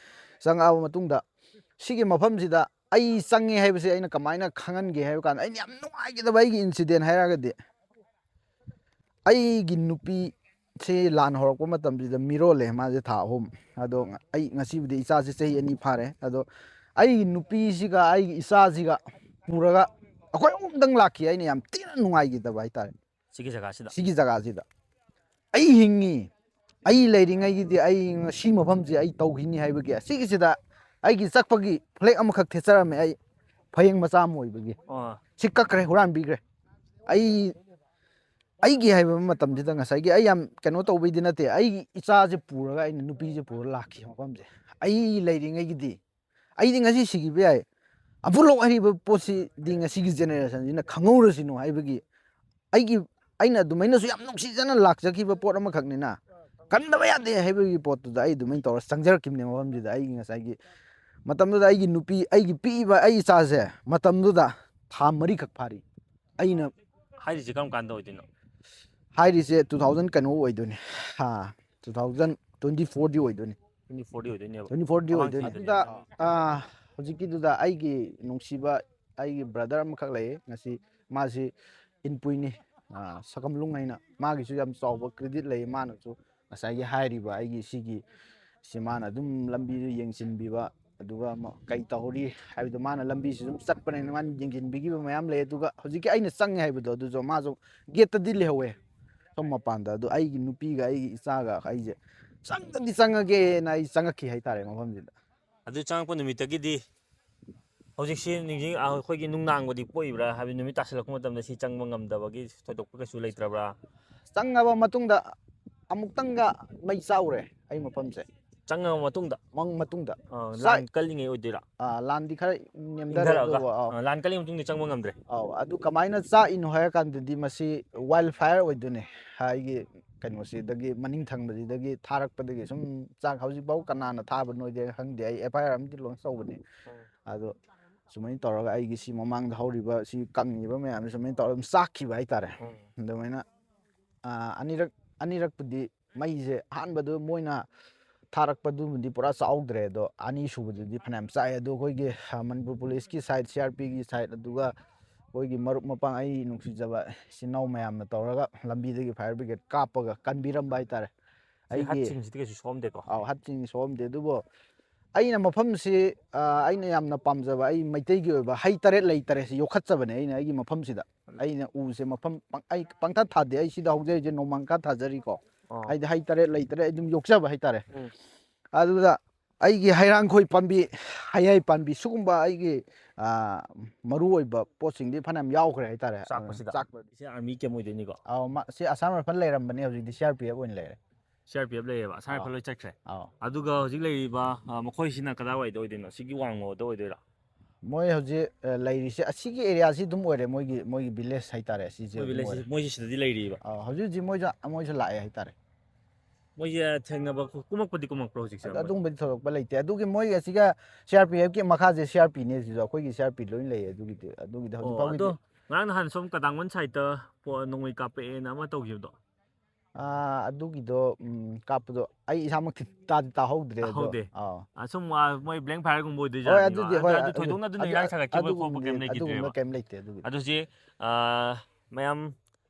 ꯆꯪꯉꯛꯑꯕ ꯃꯇꯨꯡꯗ ꯁꯤꯒꯤ ꯃꯐꯝꯁꯤꯗ ꯑꯩ ꯆꯪꯉꯦ ꯍꯥꯏꯕꯁꯦ ꯑꯩꯅ ꯀꯃꯥꯏꯅ ꯈꯪꯍꯟꯒꯦ ꯍꯥꯏꯕ ꯀꯥꯟꯗ, ꯑꯩꯅ ꯌꯥꯝ ꯅꯨꯡꯉꯥꯏꯒꯗꯕ ꯑꯩꯒꯤ ꯏꯟꯁꯤꯗꯦꯟ ꯍꯥꯏꯔꯒꯗꯤ, ꯑꯩꯒꯤ ꯅꯨꯄꯤꯁꯦ ꯂꯥꯟ ꯍꯧꯔꯛꯄ ꯃꯇꯝꯁꯤꯗ ꯃꯤꯔꯣꯜꯂꯦ, ꯃꯥꯁꯦ ꯊꯥ ꯑꯍꯨꯝ꯫ ꯑꯗꯣ ꯑꯩ ꯉꯁꯤꯕꯨꯗꯤ ꯏꯆꯥꯁꯦ ꯆꯍꯤ ꯑꯅꯤ ꯐꯥꯔꯦ꯫ ꯑꯗꯣ ꯑꯩꯒꯤ ꯅꯨꯄꯤꯁꯤꯒ ꯑꯩꯒꯤ ꯏꯆꯥꯁꯤꯒ ꯄꯨꯔꯒ ꯑꯩꯈꯣꯏ ꯑꯍꯨꯝꯗꯪ ꯂꯥꯛꯈꯤ꯫ ꯑꯩꯅ ꯌꯥꯝ ꯊꯤꯅ ꯅꯨꯡꯉꯥꯏꯈꯤꯗꯕ ꯍꯥꯏꯇꯥꯔꯦ꯫ ꯁꯤꯒꯤ ꯖꯒꯥꯁꯤꯗ ꯁꯤꯒꯤ ꯖꯒꯥꯁꯤꯗ ꯑꯩ ꯍꯤꯡꯉꯤ, ꯑꯩ ꯂꯩꯔꯤꯉꯩꯒꯤꯗꯤ ꯑꯩ ꯉꯁꯤ ꯃꯐꯝꯁꯦ ꯑꯩ ꯇꯧꯈꯤꯅꯤ ꯍꯥꯏꯕꯒꯤ, ꯑꯁꯤꯒꯤꯁꯤꯗ ꯑꯩꯒꯤ ꯆꯠꯄꯒꯤ ꯐ꯭ꯂꯦꯛ ꯑꯃꯈꯛ ꯊꯦꯠꯆꯔꯝꯃꯦ꯫ ꯑꯩ ꯐꯌꯦꯡ ꯃꯆꯥ ꯑꯃ ꯑꯣꯏꯕꯒꯤ ꯑꯣ ꯁꯤ ꯀꯛꯈ꯭ꯔꯦ, ꯍꯨꯔꯥꯟꯕꯤꯈ꯭ꯔꯦ꯫ ꯑꯩ ꯑꯩꯒꯤ ꯍꯥꯏꯕ ꯃꯇꯝꯁꯤꯗ ꯉꯁꯥꯏꯒꯤ ꯑꯩ ꯌꯥꯝ ꯀꯩꯅꯣ ꯇꯧꯕꯩꯗꯤ ꯅꯠꯇꯦ, ꯑꯩꯒꯤ ꯏꯆꯥꯁꯦ ꯄꯨꯔꯒ ꯑꯩꯅ ꯅꯨꯄꯤꯁꯦ ꯄꯨꯔꯒ ꯂꯥꯛꯈꯤ ꯃꯐꯝꯁꯦ꯫ ꯑꯩ ꯂꯩꯔꯤꯉꯩꯒꯤꯗꯤ, ꯑꯩꯗꯤ ꯉꯁꯤ ꯁꯤꯈꯤꯕ ꯌꯥꯏ, ꯑꯕꯨꯂꯣꯛ ꯍꯥꯏꯔꯤꯕ ꯄꯣꯠꯁꯤꯗꯤ ꯉꯁꯤꯒꯤ ꯖꯦꯅꯦꯔꯦꯁꯟꯁꯤꯅ ꯈꯪꯍꯧꯔꯁꯤꯅꯨ ꯍꯥꯏꯕꯒꯤ, ꯑꯩꯒꯤ ꯑꯩꯅ ꯑꯗꯨꯃꯥꯏꯅꯁꯨ ꯌꯥꯝ ꯅꯨꯡꯁꯤꯖꯅ ꯂꯥꯛꯆꯈꯤꯕ ꯄꯣꯠ ꯑꯃꯈꯛꯅꯤꯅ ꯀꯟꯗꯕ ꯌꯥꯗꯦ ꯍꯥꯏꯕꯒꯤ ꯄꯣꯠꯇꯨꯗ ꯑꯩ ꯑꯗꯨꯃꯥꯏꯅ ꯇꯧꯔ ꯆꯪꯖꯔꯛꯈꯤꯕꯅꯦ ꯃꯐꯝꯁꯤꯗ꯫ ꯑꯩꯒꯤ ꯉꯁꯥꯏꯒꯤ ꯃꯇꯝꯗꯨꯗ ꯑꯩꯒꯤ ꯅꯨꯄꯤ, ꯑꯩꯒꯤ ꯄꯤꯛꯏꯕ ꯑꯩ ꯏꯆꯥꯁꯦ ꯃꯇꯝꯗꯨꯗ ꯊꯥ ꯃꯔꯤꯈꯛ ꯐꯥꯔꯤ꯫ ꯑꯩꯅ ꯍꯥꯏꯔꯤꯁꯦ ꯀꯔꯝ ꯀꯥꯟꯗ ꯑꯣꯏꯗꯣꯏꯅꯣ? ꯍꯥꯏꯔꯤꯁꯦ ꯇꯨ ꯊꯥꯎꯖꯟ ꯀꯩꯅꯣ ꯑꯣꯏꯗꯣꯏꯅꯦ, ꯇꯨ ꯊꯥꯎꯖꯟ ꯇ꯭ꯋꯦꯟꯇꯤ ꯐꯣꯔꯗꯤ ꯑꯣꯏꯗꯣꯏꯅꯦ꯫ ꯇ꯭ꯋꯦꯟꯇꯤ ꯐꯣꯔꯗꯤ ꯑꯣꯏꯗꯣꯏꯅꯦꯕ꯫ ꯇ꯭ꯋꯦꯟꯇꯤ ꯐꯣꯔꯗꯤ ꯃꯃꯥꯡ ꯑꯣꯏꯗꯣꯏꯅꯦ꯫ ꯆꯍꯤꯗꯅꯦ꯫ ꯑꯗꯨꯗ ꯑꯥ, ꯍꯧꯖꯤꯛꯀꯤꯗꯨꯗ ꯑꯩꯒꯤ ꯅꯨꯡꯁꯤꯕ ꯑꯩꯒꯤ ꯕ꯭ꯔꯗꯔ ꯑꯃꯈꯛ ꯂꯩꯌꯦ꯫ ꯉꯁꯤ ꯃꯥꯁꯤ ꯏꯟꯄꯨꯏꯅꯤ, ꯑꯥ, ꯁꯀꯝꯂꯨꯡ ꯍꯥꯏꯅ꯫ ꯃꯥꯒꯤꯁꯨ ꯌꯥꯝ ꯆꯥꯎꯕ ꯀ꯭ꯔꯦꯗꯤꯠ ꯂꯩ꯫ ꯃꯥꯅꯁꯨ ꯉꯁꯥꯏꯒꯤ ꯍꯥꯏꯔꯤꯕ ꯑꯩꯒꯤ ꯁꯤꯒꯤ ꯁꯤ ꯃꯥꯅ ꯑꯗꯨꯝ ꯂꯝꯕꯤꯗꯨ ꯌꯦꯡꯁꯤꯟꯕꯤꯕ, ꯑꯗꯨꯒ ꯑꯃ ꯀꯩ ꯇꯧꯍꯧꯔꯤ ꯍꯥꯏꯕꯗꯣ ꯃꯥꯅ ꯂꯝꯕꯤꯁꯤ ꯑꯗꯨꯝ ꯆꯠꯄꯅꯤꯅ ꯃꯥꯅ ꯌꯦꯡꯁꯤꯟꯕꯤꯈꯤꯕ ꯃꯌꯥꯝ ꯂꯩ꯫ ꯑꯗꯨꯒ ꯍꯧꯖꯤꯛꯀꯤ ꯑꯩꯅ ꯆꯪꯉꯦ ꯍꯥꯏꯕꯗꯣ ꯑꯗꯨꯁꯨ ꯃꯥꯁꯨ ꯒꯦꯠꯇꯗꯤ ꯂꯩꯍꯧꯋꯦ ꯁꯣꯝ ꯃꯄꯥꯟꯗ꯫ ꯑꯗꯨ ꯑꯩꯒꯤ ꯅꯨꯄꯤꯒ ꯑꯩꯒꯤ ꯏꯆꯥꯒ ꯑꯩꯁꯦ ꯆꯪꯗꯗꯤ ꯆꯪꯉꯒꯦꯅ ꯑꯩ ꯆꯪꯉꯛꯈꯤ ꯍꯥꯏꯇꯥꯔꯦ ꯃꯐꯝꯁꯤꯗ꯫ ꯑꯗꯨ ꯆꯪꯉꯛꯄ ꯅꯨꯃꯤꯠꯇꯒꯤꯗꯤ ꯍꯧꯖꯤꯛꯁꯤ ꯅꯤꯡꯁꯤꯡ ꯑꯩꯈꯣꯏꯒꯤ ꯅꯨꯡꯅꯥꯡꯕꯗꯤ ꯄꯣꯛꯏꯕ꯭ꯔꯥ ꯍꯥꯏꯕꯗꯤ ꯅꯨꯃꯤꯠ ꯇꯥꯁꯤꯜꯂꯛꯄ ꯃꯇꯝꯗ ꯁꯤ ꯆꯪꯕ ꯉꯝꯗꯕꯒꯤ ꯊꯣꯏꯗꯣꯛꯄ ꯀꯩꯁꯨ ꯂꯩꯇ꯭ꯔꯕ꯭ꯔꯥ? ꯆꯪꯉꯕ ꯃꯇꯨꯡꯗ ꯑꯃꯨꯛꯇꯪꯒ ꯃꯩ ꯆꯥꯛꯎꯔꯦ ꯑꯩ ꯃꯐꯝꯁꯦ꯫ ꯆꯪꯉꯕ ꯃꯇꯨꯡꯗ? ꯃꯪ ꯃꯇꯨꯡꯗ ꯑ, ꯆꯥꯛ- ꯂꯥꯟ ꯀꯜꯂꯤꯉꯩ ꯑꯣꯏꯗꯣꯏꯔꯥ? ꯑꯥ, ꯂꯥꯟꯗꯤ ꯈꯔ ꯅꯦꯝꯊꯔꯦ ꯏꯪꯊꯔꯛꯑꯒ? ꯑꯗꯨꯕꯨ ꯑꯥ, ꯑ, ꯂꯥꯟ ꯀꯜꯂꯤ ꯃꯇꯨꯡꯗꯤ ꯆꯪꯕ ꯉꯝꯗ꯭ꯔꯦ? ꯑꯧ, ꯑꯗꯨ ꯀꯃꯥꯏꯅ ꯆꯥꯛꯏꯅꯣ ꯍꯥꯏꯔ ꯀꯥꯟꯗꯗꯤ ꯃꯁꯤ ꯋꯥꯏꯜ ꯐꯥꯏꯌꯔ ꯑꯣꯏꯗꯣꯏꯅꯦ꯫ ꯑꯩꯒꯤ ꯀꯩꯅꯣꯁꯤꯗꯒꯤ, ꯃꯅꯤꯡ ꯊꯪꯕꯁꯤꯗꯒꯤ ꯊꯥꯔꯛꯄꯗꯒꯤ ꯁꯨꯝ ꯆꯥꯛ, ꯍꯧꯖꯤꯛꯐꯥꯎ ꯀꯅꯥꯅ ꯊꯥꯕꯅꯣꯗꯤ ꯈꯪꯗꯦ꯫ ꯑꯩ ꯑꯦꯐ ꯑꯥꯏ ꯑꯥꯔ ꯑꯃꯗꯤ ꯂꯣꯟꯁ ꯇꯧꯕꯅꯦ꯫ ꯑꯗꯣ ꯁꯨꯃꯥꯏꯅ ꯇꯧꯔꯒ ꯑꯩꯒꯤ ꯁꯤ ꯃꯃꯥꯡꯗ ꯍꯧꯔꯤꯕ ꯁꯤ ꯀꯪꯉꯤꯕ ꯃꯌꯥꯝꯁꯦ ꯁꯨꯃꯥꯏꯅ ꯇꯧꯔꯒ ꯑꯗꯨꯝ ꯆꯥꯛꯈꯤꯕ ꯍꯥꯏꯇꯥꯔꯦ꯫ ꯎꯝ. ꯑꯗꯨꯃꯥꯏꯅ ꯑꯥ, ꯑꯅꯤꯔꯛ ꯑꯅꯤꯔꯛꯄꯨꯗꯤ ꯃꯩꯁꯦ ꯑꯍꯥꯟꯕꯗ ꯃꯣꯏꯅ ꯊꯥꯔꯛꯄꯗꯨꯕꯨꯗꯤ ꯄꯨꯔꯥ ꯆꯥꯎꯗ꯭ꯔꯦ, ꯑꯗꯣ ꯑꯅꯤꯁꯨꯕꯗꯨꯗꯤ ꯐꯅꯌꯥꯝ ꯆꯥꯏ꯫ ꯑꯗꯣ ꯑꯩꯈꯣꯏꯒꯤ ꯑ, ꯃꯅꯤꯄꯨꯔ ꯄꯨꯂꯤꯁꯀꯤ ꯁꯥꯏꯠ, ꯁꯤ ꯑꯥꯔ ꯄꯤꯒꯤ ꯁꯥꯏꯠ, ꯑꯗꯨꯒ ꯑꯩꯈꯣꯏꯒꯤ ꯃꯔꯨꯞ ꯃꯄꯥꯡ, ꯑꯩ ꯅꯨꯡꯁꯤꯖꯕ ꯏꯆꯤꯟ ꯏꯅꯥꯎ ꯃꯌꯥꯝꯅ ꯇꯧꯔꯒ ꯂꯝꯕꯤꯗꯒꯤ ꯐꯥꯌꯔ ꯕ꯭ꯔꯤꯒꯦꯗ ꯀꯥꯞꯄꯒ ꯀꯟꯕꯤꯔꯝꯕ ꯍꯥꯏꯇꯥꯔꯦ꯫ ꯁꯤ ꯍꯠꯁꯤꯡꯁꯤꯗꯤ ꯀꯩꯁꯨ ꯁꯣꯛꯑꯝꯗꯦꯀꯣ? ꯑꯧ, ꯍꯠꯁꯤꯡ ꯁꯣꯛꯑꯝꯗꯦ꯫ ꯑꯗꯨꯕꯨ ꯑꯩꯅ ꯃꯐꯝꯁꯤ, ꯑ, ꯑꯩꯅ ꯌꯥꯝꯅ ꯄꯥꯝꯖꯕ, ꯑꯩ ꯃꯩꯇꯩꯒꯤ ꯑꯣꯏꯕ ꯍꯩ ꯇꯔꯦꯠ ꯂꯩ ꯇꯔꯦꯠꯁꯤ ꯌꯣꯛꯈꯠꯆꯕꯅꯦ ꯑꯩꯅ ꯑꯩꯒꯤ ꯃꯐꯝꯁꯤꯗ꯫ ꯑꯩꯅ ꯎꯁꯦ ꯃꯐꯝ ꯄꯪ-, ꯑꯩ ꯄꯪꯊꯥ ꯊꯥꯗꯦ꯫ ꯑꯩ ꯁꯤꯗ ꯍꯧꯖꯔꯤꯁꯦ ꯅꯣꯡꯃꯥꯡꯈꯥ ꯊꯥꯖꯔꯤꯀꯣ꯫ ꯑꯣ. ꯍꯥꯏꯗꯤ ꯍꯩ ꯇꯔꯦꯠ ꯂꯩ ꯇꯔꯦꯠ ꯑꯩ ꯑꯗꯨꯝ ꯌꯣꯛꯆꯕ ꯍꯥꯏꯇꯥꯔꯦ꯫ ꯎꯝ. ꯑꯗꯨꯗ ꯑꯩꯒꯤ ꯍꯩꯔꯥꯡꯈꯣꯏ ꯄꯥꯝꯕꯤ, ꯍꯩꯍꯩ ꯄꯥꯝꯕꯤ, ꯁꯤꯒꯨꯝꯕ ꯑꯩꯒꯤ, ꯑ, ꯃꯔꯨ ꯑꯣꯏꯕ ꯄꯣꯠꯁꯤꯡꯗꯤ ꯐꯅꯌꯥꯝ ꯌꯥꯎꯈ꯭ꯔꯦ ꯍꯥꯏꯇꯥꯔꯦ꯫ ꯆꯥꯛꯄꯁꯤꯗ? ꯆꯥꯛꯄ- ꯁꯤ ꯑꯥꯔꯃꯤ ꯀꯦꯝ ꯑꯣꯏꯗꯣꯏꯅꯤꯀꯣ? ꯑꯧ, ꯃ-, ꯁꯤ ꯑꯁꯥꯝ ꯔꯥꯏꯐꯜ ꯂꯩꯔꯝꯕꯅꯦ, ꯍꯧꯖꯤꯛꯇꯤ ꯁꯤ ꯑꯥꯔ ꯄꯤ ꯑꯦꯐ ꯑꯣꯏꯅ ꯂꯩꯔꯦ꯫ ꯁꯤ ꯑꯥꯔ ꯄꯤ ꯑꯦꯐ ꯂꯩꯌꯦꯕ, ꯑꯁꯥꯝ ꯑꯧ. ꯔꯥꯏꯐꯜ ꯂꯣꯏ ꯆꯠꯈ꯭ꯔꯦ꯫ ꯑꯧ. ꯑꯗꯨꯒ ꯍꯧꯖꯤꯛ ꯂꯩꯔꯤꯕ, ꯑ, ꯃꯈꯣꯏꯁꯤꯅ ꯀꯗꯥꯏꯋꯥꯏꯗ ꯑꯣꯏꯗꯣꯏꯅꯣ? ꯁꯤꯒꯤ ꯋꯥꯡꯃꯗ ꯑꯣꯏꯗꯣꯏꯔꯥ? ꯃꯣꯏ ꯍꯧꯖꯤꯛ, ꯑ, ꯂꯩꯔꯤꯁꯦ ꯑꯁꯤꯒꯤ ꯑꯦꯔꯤꯌꯥꯁꯤ ꯑꯗꯨꯝ ꯑꯣꯏꯔꯦ, ꯃꯣꯏꯒꯤ, ꯃꯣꯏꯒꯤ ꯚꯤꯂꯦꯖ ꯍꯥꯏꯇꯥꯔꯦ, ꯁꯤꯁꯦ ꯃꯣꯏ ꯑꯗꯨꯝ ꯚꯤꯂꯦꯖ, ꯑꯣꯏꯔꯦ꯫ ꯃꯣꯏꯁꯤ ꯁꯤꯗꯗꯤ ꯂꯩꯔꯤꯕ? ꯑꯧ, ꯍꯧꯖꯤꯛ ꯍꯧꯖꯤꯛ ꯃꯣꯏꯁꯨ, ꯃꯣꯏꯁꯨ ꯂꯥꯛꯑꯦ ꯍꯥꯏꯇꯥꯔꯦ꯫ ꯃꯣꯏꯁꯦ ꯊꯦꯡꯅꯕ ꯈꯣ-, ꯀꯨꯝꯃꯛꯄꯗꯤ ꯀꯨꯝꯃꯛꯄ꯭ꯔꯣ ꯍꯧꯖꯤꯛꯁꯦ? ꯑꯗꯨ-, ꯑꯗꯨꯒꯨꯝꯕꯗꯤ ꯊꯣꯏꯗꯣꯛꯄ ꯂꯩꯇꯦ꯫ ꯑꯗꯨꯒꯤ ꯃꯣꯏ ꯑꯁꯤꯒ C R P ꯑꯦꯐꯀꯤ ꯃꯈꯥꯁꯦ C R ꯄꯤꯅꯦ ꯁꯤꯁꯨ, ꯑꯩꯈꯣꯏꯒꯤ ꯁꯤ ꯑꯥꯔ ꯄꯤ ꯂꯣꯏ ꯂꯩꯌꯦ꯫ ꯑꯗꯨꯒꯤꯗꯤ, ꯑꯗꯨꯒꯤꯗꯤ ꯍꯧꯖꯤꯛ ꯑꯣ, ꯐꯥꯎꯒꯤꯗꯤ ꯑꯗꯣ ꯉꯔꯥꯡ ꯅꯍꯥꯟ ꯁꯣꯝ ꯀꯗꯥꯡꯕꯟ ꯁꯥꯏꯠꯇ ꯄꯣ-, ꯅꯣꯡꯃꯩ ꯀꯥꯞꯄꯛꯑꯦꯅ ꯑꯃ ꯇꯧꯈꯤꯕꯗꯣ? ꯑꯥ, ꯑꯗꯨꯒꯤꯗꯣ, ꯎꯝ, ꯀꯥꯞꯄꯗꯣ ꯑꯩ ꯏꯁꯥꯃꯛꯇꯤ ꯇꯥꯗꯤ ꯇꯥꯍꯧꯗ꯭ꯔꯦ ꯑꯗꯣ꯫ ꯇꯥꯍꯧꯗꯦ꯫ ꯑꯥ. ꯑꯁꯨꯝ, ꯑꯥ, ꯃꯣꯏ ꯕ꯭ꯂꯦꯡ ꯐꯥꯌꯔꯒꯨꯝꯕ ꯑꯣꯏꯗꯣꯏ ꯍꯣꯏ, ꯖꯥꯠꯅꯤꯀꯣ? ꯑꯗꯨꯗꯤ, ꯑꯗꯨ, ꯍꯣꯏ, ꯑꯗꯨ ꯑꯗꯨ-, ꯊꯣꯏꯗꯣꯛꯅ ꯑꯗꯨꯅ ꯑꯗꯨ-, ꯏꯔꯥꯡ ꯁꯥꯒꯠꯈꯤꯕ ꯈꯣꯠꯄ ꯑꯗꯨꯒꯨꯝꯕꯗꯤ, ꯀꯩꯝ ꯂꯩꯈꯤꯗ꯭ꯔꯦꯕ? ꯑꯗꯨꯒꯨꯝꯕ ꯀꯩꯝ ꯂꯩꯇꯦ ꯑꯗꯨꯒꯤꯗꯤ꯫ ꯑꯗꯨ ꯍꯧꯖꯤꯛ, ꯑꯥ, ꯃꯌꯥꯝ,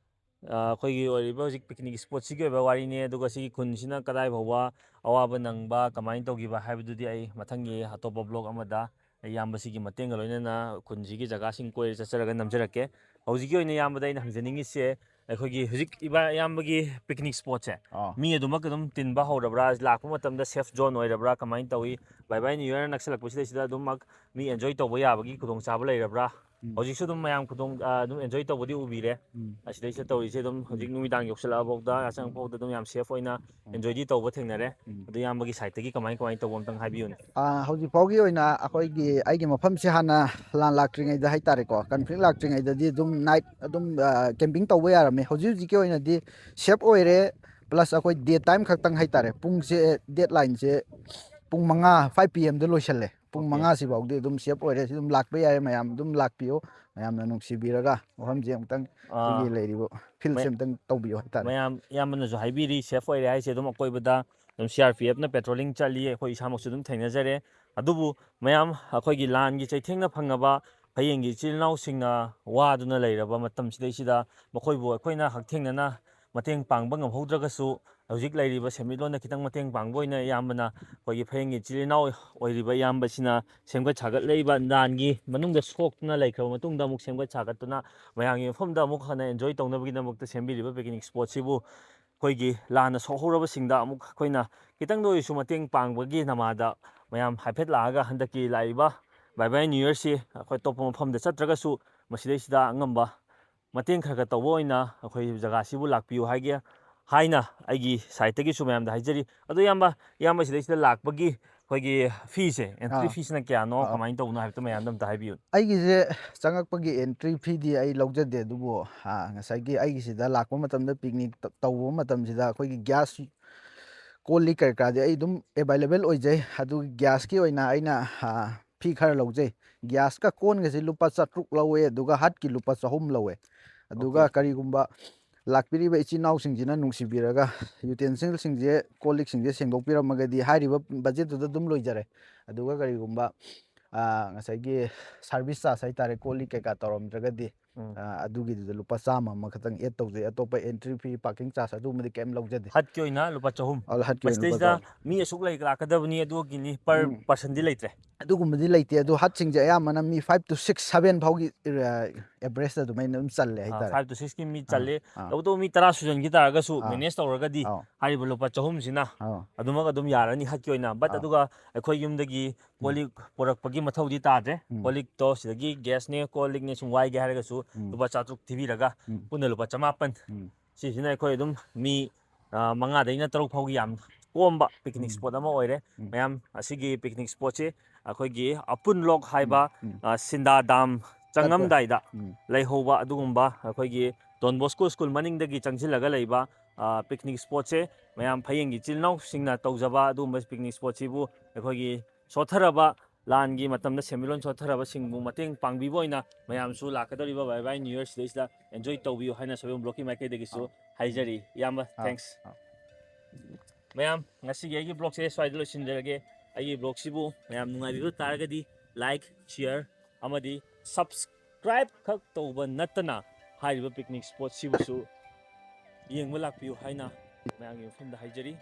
ꯑꯥ, ꯑꯩꯈꯣꯏꯒꯤ ꯑꯣꯏꯔꯤꯕ ꯍꯧꯖꯤꯛ ꯄꯤꯛꯅꯤꯛ ꯁ꯭ꯄꯣꯠꯁꯤꯒꯤ ꯑꯣꯏꯕ ꯋꯥꯔꯤꯅꯤ꯫ ꯑꯗꯨꯒ ꯁꯤꯒꯤ ꯈꯨꯟꯁꯤꯅ ꯀꯗꯥꯏ ꯐꯥꯎꯕ ꯑꯋꯥꯕ ꯅꯪꯕ, ꯀꯃꯥꯏꯅ ꯇꯧꯈꯤꯕ ꯍꯥꯏꯕꯗꯨꯗꯤ ꯑꯩ ꯃꯊꯪꯒꯤ ꯑꯇꯣꯞꯄ ꯕ꯭ꯂꯣꯛ ꯑꯃꯗ ꯏꯌꯥꯝꯕꯁꯤꯒꯤ ꯃꯇꯦꯡꯒ ꯂꯣꯏꯅꯅ ꯈꯨꯟꯁꯤꯒꯤ ꯖꯒꯥꯁꯤꯡ ꯀꯣꯏꯔ ꯆꯠꯆꯔꯒ ꯅꯝꯖꯔꯛꯀꯦ꯫ ꯍꯧꯖꯤꯛꯀꯤ ꯑꯣꯏꯅ ꯏꯌꯥꯝꯕꯗ ꯑꯩꯅ ꯍꯪꯖꯅꯤꯡꯉꯤꯁꯦ, ꯑꯩꯈꯣꯏꯒꯤ ꯍꯧꯖꯤꯛ ꯏꯕꯥ-, ꯏꯌꯥꯝꯕꯒꯤ ꯄꯤꯛꯅꯤꯛ ꯁ꯭ꯄꯣꯠꯁꯦ ꯑꯥ. ꯃꯤ ꯑꯗꯨꯃꯛ ꯑꯗꯨꯝ ꯇꯤꯟꯕ ꯍꯧꯔꯕ꯭ꯔꯥ? ꯂꯥꯛꯄ ꯃꯇꯝꯗ ꯁꯦꯐ ꯖꯣꯟ ꯑꯣꯏꯔꯕ꯭ꯔꯥ? ꯀꯃꯥꯏꯅ ꯇꯧꯏ? ꯕꯥꯏ ꯕꯥꯏ ꯅ꯭ꯌꯨ ꯏꯌꯔ ꯅꯛꯁꯜꯂꯛꯄꯁꯤꯗꯩꯁꯤꯗ ꯑꯗꯨꯃꯛ ꯃꯤ ꯑꯦꯟꯖꯣꯏ ꯇꯧꯕ ꯌꯥꯕꯒꯤ ꯈꯨꯗꯣꯡꯆꯥꯕ ꯂꯩꯔꯕ꯭ꯔꯥ? ꯎꯝ꯫ ꯍꯧꯖꯤꯛꯁꯨ ꯑꯗꯨꯝ ꯃꯌꯥꯝ ꯈꯨꯗꯣꯡ ꯑ, ꯑꯗꯨꯝ ꯑꯦꯟꯖꯣꯏ ꯇꯧꯕꯗꯤ ꯎꯕꯤꯔꯦ꯫ ꯎꯝ꯫ ꯑꯁꯤꯗꯩꯁꯤꯗ ꯇꯧꯔꯤꯁꯦ ꯑꯗꯨꯝ ꯍꯧꯖꯤꯛ ꯅꯨꯃꯤꯗꯥꯡ ꯌꯧꯁꯤꯜꯂꯛꯑꯐꯥꯎꯗ ꯌꯥꯆꯪꯉꯛꯐꯥꯎꯗ ꯑꯗꯨꯝ ꯌꯥꯝ ꯁꯦꯐ ꯑꯣꯏꯅ ꯎꯝ꯫ ꯑꯦꯟꯖꯣꯏꯗꯤ ꯇꯧꯕ ꯊꯦꯡꯅꯔꯦ꯫ ꯎꯝ꯫ ꯑꯗꯨ ꯏꯌꯥꯝꯕꯒꯤ ꯁꯥꯏꯠꯇꯒꯤ ꯀꯃꯥꯏ ꯀꯃꯥꯏꯅ ꯇꯧꯕ ꯑꯝꯇꯪ ꯍꯥꯏꯕꯤꯌꯨꯅꯦ꯫ ꯑ, ꯍꯧꯖꯤꯛ ꯐꯥꯎꯒꯤ ꯑꯣꯏꯅ ꯑꯩꯈꯣꯏꯒꯤ, ꯑꯩꯒꯤ ꯃꯐꯝꯁꯦ ꯍꯥꯟꯅ ꯂꯥꯟ ꯂꯥꯛꯇ꯭ꯔꯤꯉꯩꯗ ꯍꯥꯏꯇꯥꯔꯦꯀꯣ, ꯀꯟꯐ꯭ꯂꯤꯛ ꯂꯥꯛꯇ꯭ꯔꯤꯉꯩꯗꯗꯤ ꯑꯗꯨꯝ ꯅꯥꯏꯠ ꯑꯗꯨꯝ, ꯑ, ꯀꯦꯝꯄꯤꯡ ꯇꯧꯕ ꯌꯥꯔꯝꯃꯦ꯫ ꯍꯧꯖꯤꯛ ꯍꯧꯖꯤꯛꯀꯤ ꯑꯣꯏꯅꯗꯤ ꯁꯦꯐ ꯑꯣꯏꯔꯦ, ꯄ꯭ꯂꯁ ꯑꯩꯈꯣꯏ ꯗꯦ ꯇꯥꯏꯝ ꯈꯛꯇꯪ ꯍꯥꯏꯇꯥꯔꯦ꯫ ꯄꯨꯡꯁꯦ, ꯗꯦꯠ ꯂꯥꯏꯟꯁꯦ ꯄꯨꯡ ꯃꯉꯥ, ꯐꯥꯏꯚ ꯄꯤ ꯑꯦꯝꯗ ꯂꯣꯏꯁꯜꯂꯦ꯫ ꯄꯨꯡ ꯑꯣꯀꯦ꯫ ꯃꯉꯥ ꯁꯤꯐꯥꯎꯗꯤ ꯑꯗꯨꯝ ꯁꯦꯐ ꯑꯣꯏꯔꯦ꯫ ꯁꯤ ꯑꯗꯨꯝ ꯂꯥꯛꯄ ꯌꯥꯏ, ꯃꯌꯥꯝ ꯑꯗꯨꯝ ꯂꯥꯛꯄꯤꯌꯨ꯫ ꯃꯌꯥꯝꯅ ꯅꯨꯡꯁꯤꯕꯤꯔꯒ ꯃꯐꯝꯁꯦ ꯑꯃꯨꯛꯇꯪ, ꯁꯤꯒꯤ ꯑꯥ, ꯂꯩꯔꯤꯕ ꯐꯤꯜꯁꯦ ꯃꯌꯥ-, ꯑꯃꯨꯛꯇꯪ ꯇꯧꯕꯤꯌꯨ ꯍꯥꯏꯇꯥꯔꯦ꯫ ꯃꯌꯥꯝ, ꯏꯌꯥꯝꯕꯅꯁꯨ ꯍꯥꯏꯕꯤꯔꯤ, ꯁꯦꯐ ꯑꯣꯏꯔꯦ ꯍꯥꯏꯁꯦ ꯑꯗꯨꯝ ꯑꯀꯣꯏꯕꯗ ꯑꯗꯨꯝ ꯁꯤ ꯑꯥꯔ ꯄꯤ ꯑꯦꯐꯅ ꯄꯦꯇ꯭ꯔꯣꯂꯤꯡ ꯆꯠꯂꯤ, ꯑꯩꯈꯣꯏ ꯏꯁꯥꯃꯛꯁꯨ ꯑꯗꯨꯝ ꯊꯦꯡꯅꯖꯔꯦ꯫ ꯑꯗꯨꯕꯨ ꯃꯌꯥꯝ ꯑꯩꯈꯣꯏꯒꯤ ꯂꯥꯟꯒꯤ ꯆꯩꯊꯦꯡꯅ ꯐꯪꯉꯕ ꯐꯌꯦꯡꯒꯤ ꯏꯆꯤꯜ ꯏꯅꯥꯎꯁꯤꯡꯅ ꯋꯥꯗꯨꯅ ꯂꯩꯔꯕ ꯃꯇꯝꯁꯤꯗꯩꯁꯤꯗ ꯃꯈꯣꯏꯕꯨ ꯑꯩꯈꯣꯏꯅ ꯍꯛꯊꯦꯡꯅꯅ ꯃꯇꯦꯡ ꯄꯥꯡꯕ ꯉꯝꯍꯧꯗ꯭ꯔꯒꯁꯨ, ꯍꯧꯖꯤꯛ ꯂꯩꯔꯤꯕ ꯁꯦꯟꯃꯤꯠꯂꯣꯟꯗ ꯈꯤꯇꯪ ꯃꯇꯦꯡ ꯄꯥꯡꯕ ꯑꯣꯏꯅ ꯏꯌꯥꯝꯕꯅ ꯑꯩꯈꯣꯏꯒꯤ ꯐꯌꯦꯡꯒꯤ ꯏꯆꯤꯜ ꯏꯅꯥꯎ ꯑꯣꯏꯔꯤꯕ ꯏꯌꯥꯝꯕꯁꯤꯅ ꯁꯦꯝꯒꯠ ꯁꯥꯒꯠꯂꯛꯏꯕ ꯂꯥꯟꯒꯤ ꯃꯅꯨꯡꯗ ꯁꯣꯛꯇꯨꯅ ꯂꯩꯈ꯭ꯔꯕ ꯃꯇꯨꯡꯗ ꯑꯃꯨꯛ ꯁꯦꯝꯒꯠ ꯁꯥꯒꯠꯇꯨꯅ ꯃꯌꯥꯝꯒꯤ ꯃꯐꯝꯗ ꯑꯃꯨꯛ ꯍꯟꯅ ꯑꯦꯟꯖꯣꯏ ꯇꯧꯅꯕꯒꯤꯗꯃꯛꯇ ꯁꯦꯝꯕꯤꯔꯤꯕ ꯄꯤꯛꯅꯤꯛ ꯁ꯭ꯄꯣꯠꯁꯤꯕꯨ ꯑꯩꯈꯣꯏꯒꯤ ꯂꯥꯟꯅ ꯁꯣꯛꯍꯧꯔꯕꯁꯤꯡꯗ ꯑꯃꯨꯛ ꯑꯩꯈꯣꯏꯅ ꯈꯤꯇꯪꯗ ꯑꯣꯏꯔꯁꯨ ꯃꯇꯦꯡ ꯄꯥꯡꯕꯒꯤ ꯅꯃꯥꯗ ꯃꯌꯥꯝ ꯍꯥꯏꯐꯦꯠ ꯂꯥꯛꯑꯒ ꯍꯟꯗꯛꯀꯤ ꯂꯥꯛꯏꯕ ꯕꯥꯏ ꯕꯥꯏ ꯅ꯭ꯌꯨ ꯌꯔꯁꯤ ꯑꯩꯈꯣꯏ ꯑꯇꯣꯞꯄ ꯃꯐꯝꯗ ꯆꯠꯇ꯭ꯔꯒꯁꯨ ꯃꯁꯤꯗꯩꯁꯤꯗ ꯑꯉꯝꯕ ꯃꯇꯦꯡ ꯈꯔ ꯈꯔ ꯇꯧꯕ ꯑꯣꯏꯅ ꯑꯩꯈꯣꯏ ꯖꯒꯥꯁꯤꯕꯨ ꯂꯥꯛꯄꯤꯌꯨ ꯍꯥꯏꯒꯦ ꯍꯥꯏꯅ ꯑꯩꯒꯤ ꯁꯥꯏꯠꯇꯒꯤꯁꯨ ꯃꯌꯥꯝꯗ ꯍꯥꯏꯖꯔꯤ꯫ ꯑꯗꯣ ꯏꯌꯥꯝꯕ, ꯏꯌꯥꯝꯕ ꯁꯤꯗꯩꯁꯤꯗ ꯂꯥꯛꯄꯒꯤ ꯑꯩꯈꯣꯏꯒꯤ ꯐꯤꯁꯦ, ꯑꯦꯟꯇ꯭ꯔꯤ ꯑꯥ꯫ ꯐꯤꯁꯤꯅ ꯀꯌꯥꯅꯣ, ꯑꯥ꯫ ꯀꯃꯥꯏꯅ ꯇꯧꯕꯅꯣ ꯍꯥꯏꯕꯗꯣ ꯃꯌꯥꯝꯗ ꯑꯝꯇ ꯍꯥꯏꯕꯤꯌꯨ꯫ ꯑꯩꯒꯤꯁꯦ ꯆꯪꯉꯛꯄꯒꯤ ꯑꯦꯟꯇ꯭ꯔꯤ ꯐꯤꯗꯤ ꯑꯩ ꯂꯧꯖꯗꯦ, ꯑꯗꯨꯕꯨ, ꯑꯥ, ꯉꯁꯥꯏꯒꯤ ꯑꯩꯒꯤꯁꯤꯗ ꯂꯥꯛꯄ ꯃꯇꯝꯗ, ꯄꯤꯛꯅꯤꯛ ꯇ-, ꯇꯧꯕ ꯃꯇꯝꯁꯤꯗ ꯑꯩꯈꯣꯏꯒꯤ ꯒ꯭ꯌꯥꯁ, ꯀꯣꯜ ꯂꯤꯛ ꯀꯔꯤ ꯀꯔꯥꯗꯤ ꯑꯩ ꯑꯗꯨꯝ ꯑꯦꯕꯥꯏꯂꯦꯕꯜ ꯑꯣꯏꯖꯩ꯫ ꯑꯗꯨꯒꯤ ꯒ꯭ꯌꯥꯁꯀꯤ ꯑꯣꯏꯅ ꯑꯩꯅ, ꯑꯥ, ꯐꯤ ꯈꯔ ꯂꯧꯖꯩ꯫ ꯒ꯭ꯌꯥꯁꯀ ꯀꯣꯟꯒꯁꯤ ꯂꯨꯄꯥ ꯆꯥꯇ꯭ꯔꯨꯛ ꯂꯧꯋꯦ, ꯑꯗꯨꯒ ꯍꯠꯀꯤ ꯂꯨꯄꯥ ꯆꯍꯨꯝ ꯂꯧꯋꯦ꯫ ꯑꯗꯨꯒ ꯑꯣꯀꯦ꯫ ꯀꯔꯤꯒꯨꯝꯕ ꯂꯥꯛꯄꯤꯔꯤꯕ ꯏꯆꯤꯟ ꯏꯅꯥꯎꯁꯤꯡꯁꯤꯅ ꯅꯨꯡꯁꯤꯕꯤꯔꯒ ꯌꯨꯇꯦꯟꯁꯤꯜꯁꯤꯡꯁꯦ, ꯀꯣꯜ ꯂꯤꯛꯁꯤꯡꯁꯦ ꯁꯦꯡꯗꯣꯛꯄꯤꯔꯝꯃꯒꯗꯤ ꯍꯥꯏꯔꯤꯕ ꯕꯖꯦꯠꯇꯨꯗ ꯑꯗꯨꯝ ꯂꯣꯏꯖꯔꯦ꯫ ꯑꯗꯨꯒ ꯀꯔꯤꯒꯨꯝꯕ, ꯑꯥ, ꯉꯁꯥꯏꯒꯤ ꯁꯥꯔꯚꯤꯁ ꯆꯥꯔꯖ ꯍꯥꯏꯇꯥꯔꯦ, ꯀꯣꯜ ꯂꯤꯛ ꯀꯩꯀꯥ ꯇꯧꯔꯝꯗ꯭ꯔꯒꯗꯤ, ꯎꯝ꯫ ꯑꯥ, ꯑꯗꯨꯒꯤꯗꯨꯗ ꯂꯨꯄꯥ ꯆꯥꯝꯃ ꯑꯃ ꯈꯛꯇꯪ ꯑꯦꯗ ꯇꯧꯖꯩ꯫ ꯑꯇꯣꯞꯄ ꯑꯦꯟꯇ꯭ꯔꯤ ꯐꯤ, ꯄꯥꯔꯀꯤꯡ ꯆꯥꯔꯖ ꯑꯗꯨꯒꯨꯝꯕꯗꯤ ꯀꯩꯝ ꯂꯧꯖꯗꯦ꯫ ꯍꯠꯀꯤ ꯑꯣꯏꯅ ꯂꯨꯄꯥ ꯆꯍꯨꯝ꯫ ꯑ, ꯍꯠꯀꯤ ꯑꯣꯏꯅ ꯂꯨꯄꯥ ꯃꯁꯤꯗꯩꯁꯤꯗ ꯆꯍꯨꯝ꯫ ꯃꯤ ꯑꯁꯨꯛ ꯂꯩ ꯂꯥꯛꯀꯗꯕꯅꯤ ꯑꯗꯨꯒꯤꯅꯤ ꯄꯔ ꯎꯝ꯫ ꯄꯔꯁꯟꯗꯤ ꯂꯩꯇ꯭ꯔꯦ꯫ ꯑꯗꯨꯒꯨꯝꯕꯗꯤ ꯂꯩꯇꯦ꯫ ꯑꯗꯣ ꯍꯠꯁꯤꯡꯁꯦ ꯑꯌꯥꯝꯕꯅ ꯃꯤ ꯐꯥꯏꯚ to ꯁꯤꯛꯁ, ꯁꯚꯦꯟ ꯐꯥꯎꯒꯤ, ꯑ, ꯑꯦꯚꯔꯦꯖꯇ ꯑꯗꯨꯃꯥꯏꯅ ꯑꯗꯨꯝ ꯆꯜꯂꯦ ꯑꯥ, ꯍꯥꯏꯇꯥꯔꯦ꯫ ꯐꯥꯏꯚ to ꯁꯤꯛꯁꯀꯤ ꯃꯤ ꯑꯥ, ꯆꯜꯂꯦ꯫ ꯑꯥ꯫ ꯇꯧꯕꯇꯕꯨ ꯃꯤ ꯇꯔꯥ ꯁꯨꯖꯟꯈꯤ ꯇꯥꯔꯒꯁꯨ ꯑꯥ꯫ ꯃꯦꯅꯦꯖ ꯇꯧꯔꯒꯗꯤ ꯑꯥꯎ꯫ ꯍꯥꯏꯔꯤꯕ ꯂꯨꯄꯥ ꯆꯍꯨꯝꯁꯤꯅ ꯑꯥꯎ꯫ ꯑꯗꯨꯃꯛ ꯑꯗꯨꯝ ꯌꯥꯔꯅꯤ ꯍꯠꯀꯤ ꯑꯣꯏꯅ꯫ ꯕꯠ ꯑꯥ꯫ ꯑꯗꯨꯒ ꯑꯩꯈꯣꯏ ꯌꯨꯝꯗꯒꯤ ꯀꯣꯜ ꯂꯤꯛ ꯄꯨꯔꯛꯄꯒꯤ ꯃꯊꯧꯗꯤ ꯇꯥꯗ꯭ꯔꯦ꯫ ꯎꯝ꯫ ꯀꯣꯜ ꯂꯤꯛꯇꯣ ꯁꯤꯗꯒꯤ ꯒ꯭ꯌꯥꯁꯅꯦ, ꯀꯣꯜ ꯂꯤꯛꯅꯦ ꯁꯨꯝ ꯋꯥꯏꯒꯦ ꯍꯥꯏꯔꯒꯁꯨ ꯎꯝ꯫ ꯂꯨꯄꯥ ꯆꯥꯇ꯭ꯔꯨꯛ ꯊꯤꯕꯤꯔꯒ ꯎꯝ꯫ ꯄꯨꯟꯅ ꯂꯨꯄꯥ ꯆꯃꯥꯄꯟ꯫ ꯎꯝ꯫ ꯁꯤꯁꯤꯅ ꯑꯩꯈꯣꯏ ꯑꯗꯨꯝ ꯃꯤ, ꯑ, ꯃꯉꯥꯗꯩꯅ ꯇꯔꯨꯛ ꯐꯥꯎꯒꯤ ꯌꯥꯝ ꯀꯣꯝꯕ ꯄꯤꯛꯅꯤꯛ ꯎꯝ꯫ ꯁ꯭ꯄꯣꯠ ꯑꯃ ꯑꯣꯏꯔꯦ꯫ ꯎꯝ꯫ ꯃꯌꯥꯝ, ꯑꯁꯤꯒꯤ ꯄꯤꯛꯅꯤꯛ ꯁ꯭ꯄꯣꯠꯁꯤ ꯑꯩꯈꯣꯏꯒꯤ ꯑꯄꯨꯟꯂꯣꯛ ꯍꯥꯏꯕ, ꯎꯝ꯫ ꯎꯝ꯫ ꯑ, ꯁꯤꯟꯗꯥ ꯗꯥꯝ ꯆꯪꯉꯝꯗꯥꯏꯗ ꯎꯝ꯫ ꯂꯩꯍꯧꯕ ꯑꯗꯨꯒꯨꯝꯕ ꯑꯩꯈꯣꯏꯒꯤ ꯗꯣꯟ ꯕꯣꯁꯀꯣ ꯁ꯭ꯀꯨꯜ ꯃꯅꯤꯡꯗꯒꯤ ꯆꯪꯁꯤꯜꯂꯒ ꯂꯩꯕ, ꯑ, ꯄꯤꯛꯅꯤꯛ ꯁ꯭ꯄꯣꯠꯁꯦ ꯃꯌꯥꯝ ꯐꯌꯦꯡꯒꯤ ꯏꯆꯤꯜ ꯏꯅꯥꯎꯁꯤꯡꯅ ꯇꯧꯖꯕ ꯑꯗꯨꯒꯨꯝꯕ ꯄꯤꯛꯅꯤꯛ ꯁ꯭ꯄꯣꯠꯁꯤꯕꯨ ꯑꯩꯈꯣꯏꯒꯤ ꯁꯣꯠꯊꯔꯕ ꯂꯥꯟꯒꯤ ꯃꯇꯝꯗ ꯁꯦꯟꯃꯤꯠꯂꯣꯟ ꯁꯣꯠꯊꯔꯕꯁꯤꯡꯕꯨ ꯃꯇꯦꯡ ꯄꯥꯡꯕꯤꯕ ꯑꯣꯏꯅ ꯃꯌꯥꯝꯁꯨ ꯂꯥꯛꯀꯗꯧꯔꯤꯕ ꯕꯥꯏ ꯕꯥꯏ ꯅ꯭ꯌꯨ ꯌꯔ ꯁꯤꯗꯩꯁꯤꯗ ꯑꯦꯟꯖꯣꯏ ꯇꯧꯕꯤꯌꯨ ꯍꯥꯏꯅ ꯁꯣꯏꯕꯝ ꯕ꯭ꯂꯣꯛꯀꯤ ꯃꯥꯏꯀꯩꯗꯒꯤꯁꯨ ꯑꯥ꯫ ꯍꯥꯏꯖꯔꯤ꯫ ꯏꯌꯥꯝꯕ, ꯑꯥ꯫ ꯊꯦꯡꯛꯁ꯫ ꯑꯥ꯫ ꯃꯌꯥꯝ, ꯉꯁꯤꯒꯤ ꯑꯩꯒꯤ ꯕ꯭ꯂꯣꯛꯁꯦ ꯁ꯭ꯋꯥꯏꯗ ꯂꯣꯏꯁꯤꯟꯖꯔꯒꯦ꯫ ꯑꯩꯒꯤ ꯕ꯭ꯂꯣꯛꯁꯤꯕꯨ ꯃꯌꯥꯝ ꯅꯨꯡꯉꯥꯏꯕꯤꯕ ꯇꯥꯔꯒꯗꯤ ꯂꯥꯏꯛ, ꯁꯤꯌꯔ ꯑꯃꯗꯤ ꯁꯕꯁꯀ꯭ꯔꯥꯏꯕ ꯈꯛ ꯇꯧꯕ ꯅꯠꯇꯅ ꯍꯥꯏꯔꯤꯕ ꯄꯤꯛꯅꯤꯛ ꯁ꯭ꯄꯣꯠꯁꯤꯕꯨꯁꯨ ꯌꯦꯡꯕ ꯂꯥꯛꯄꯤꯌꯨ ꯍꯥꯏꯅ ꯃꯌꯥꯝꯒꯤ ꯃꯐꯝꯗ ꯍꯥꯏꯖꯔꯤ꯫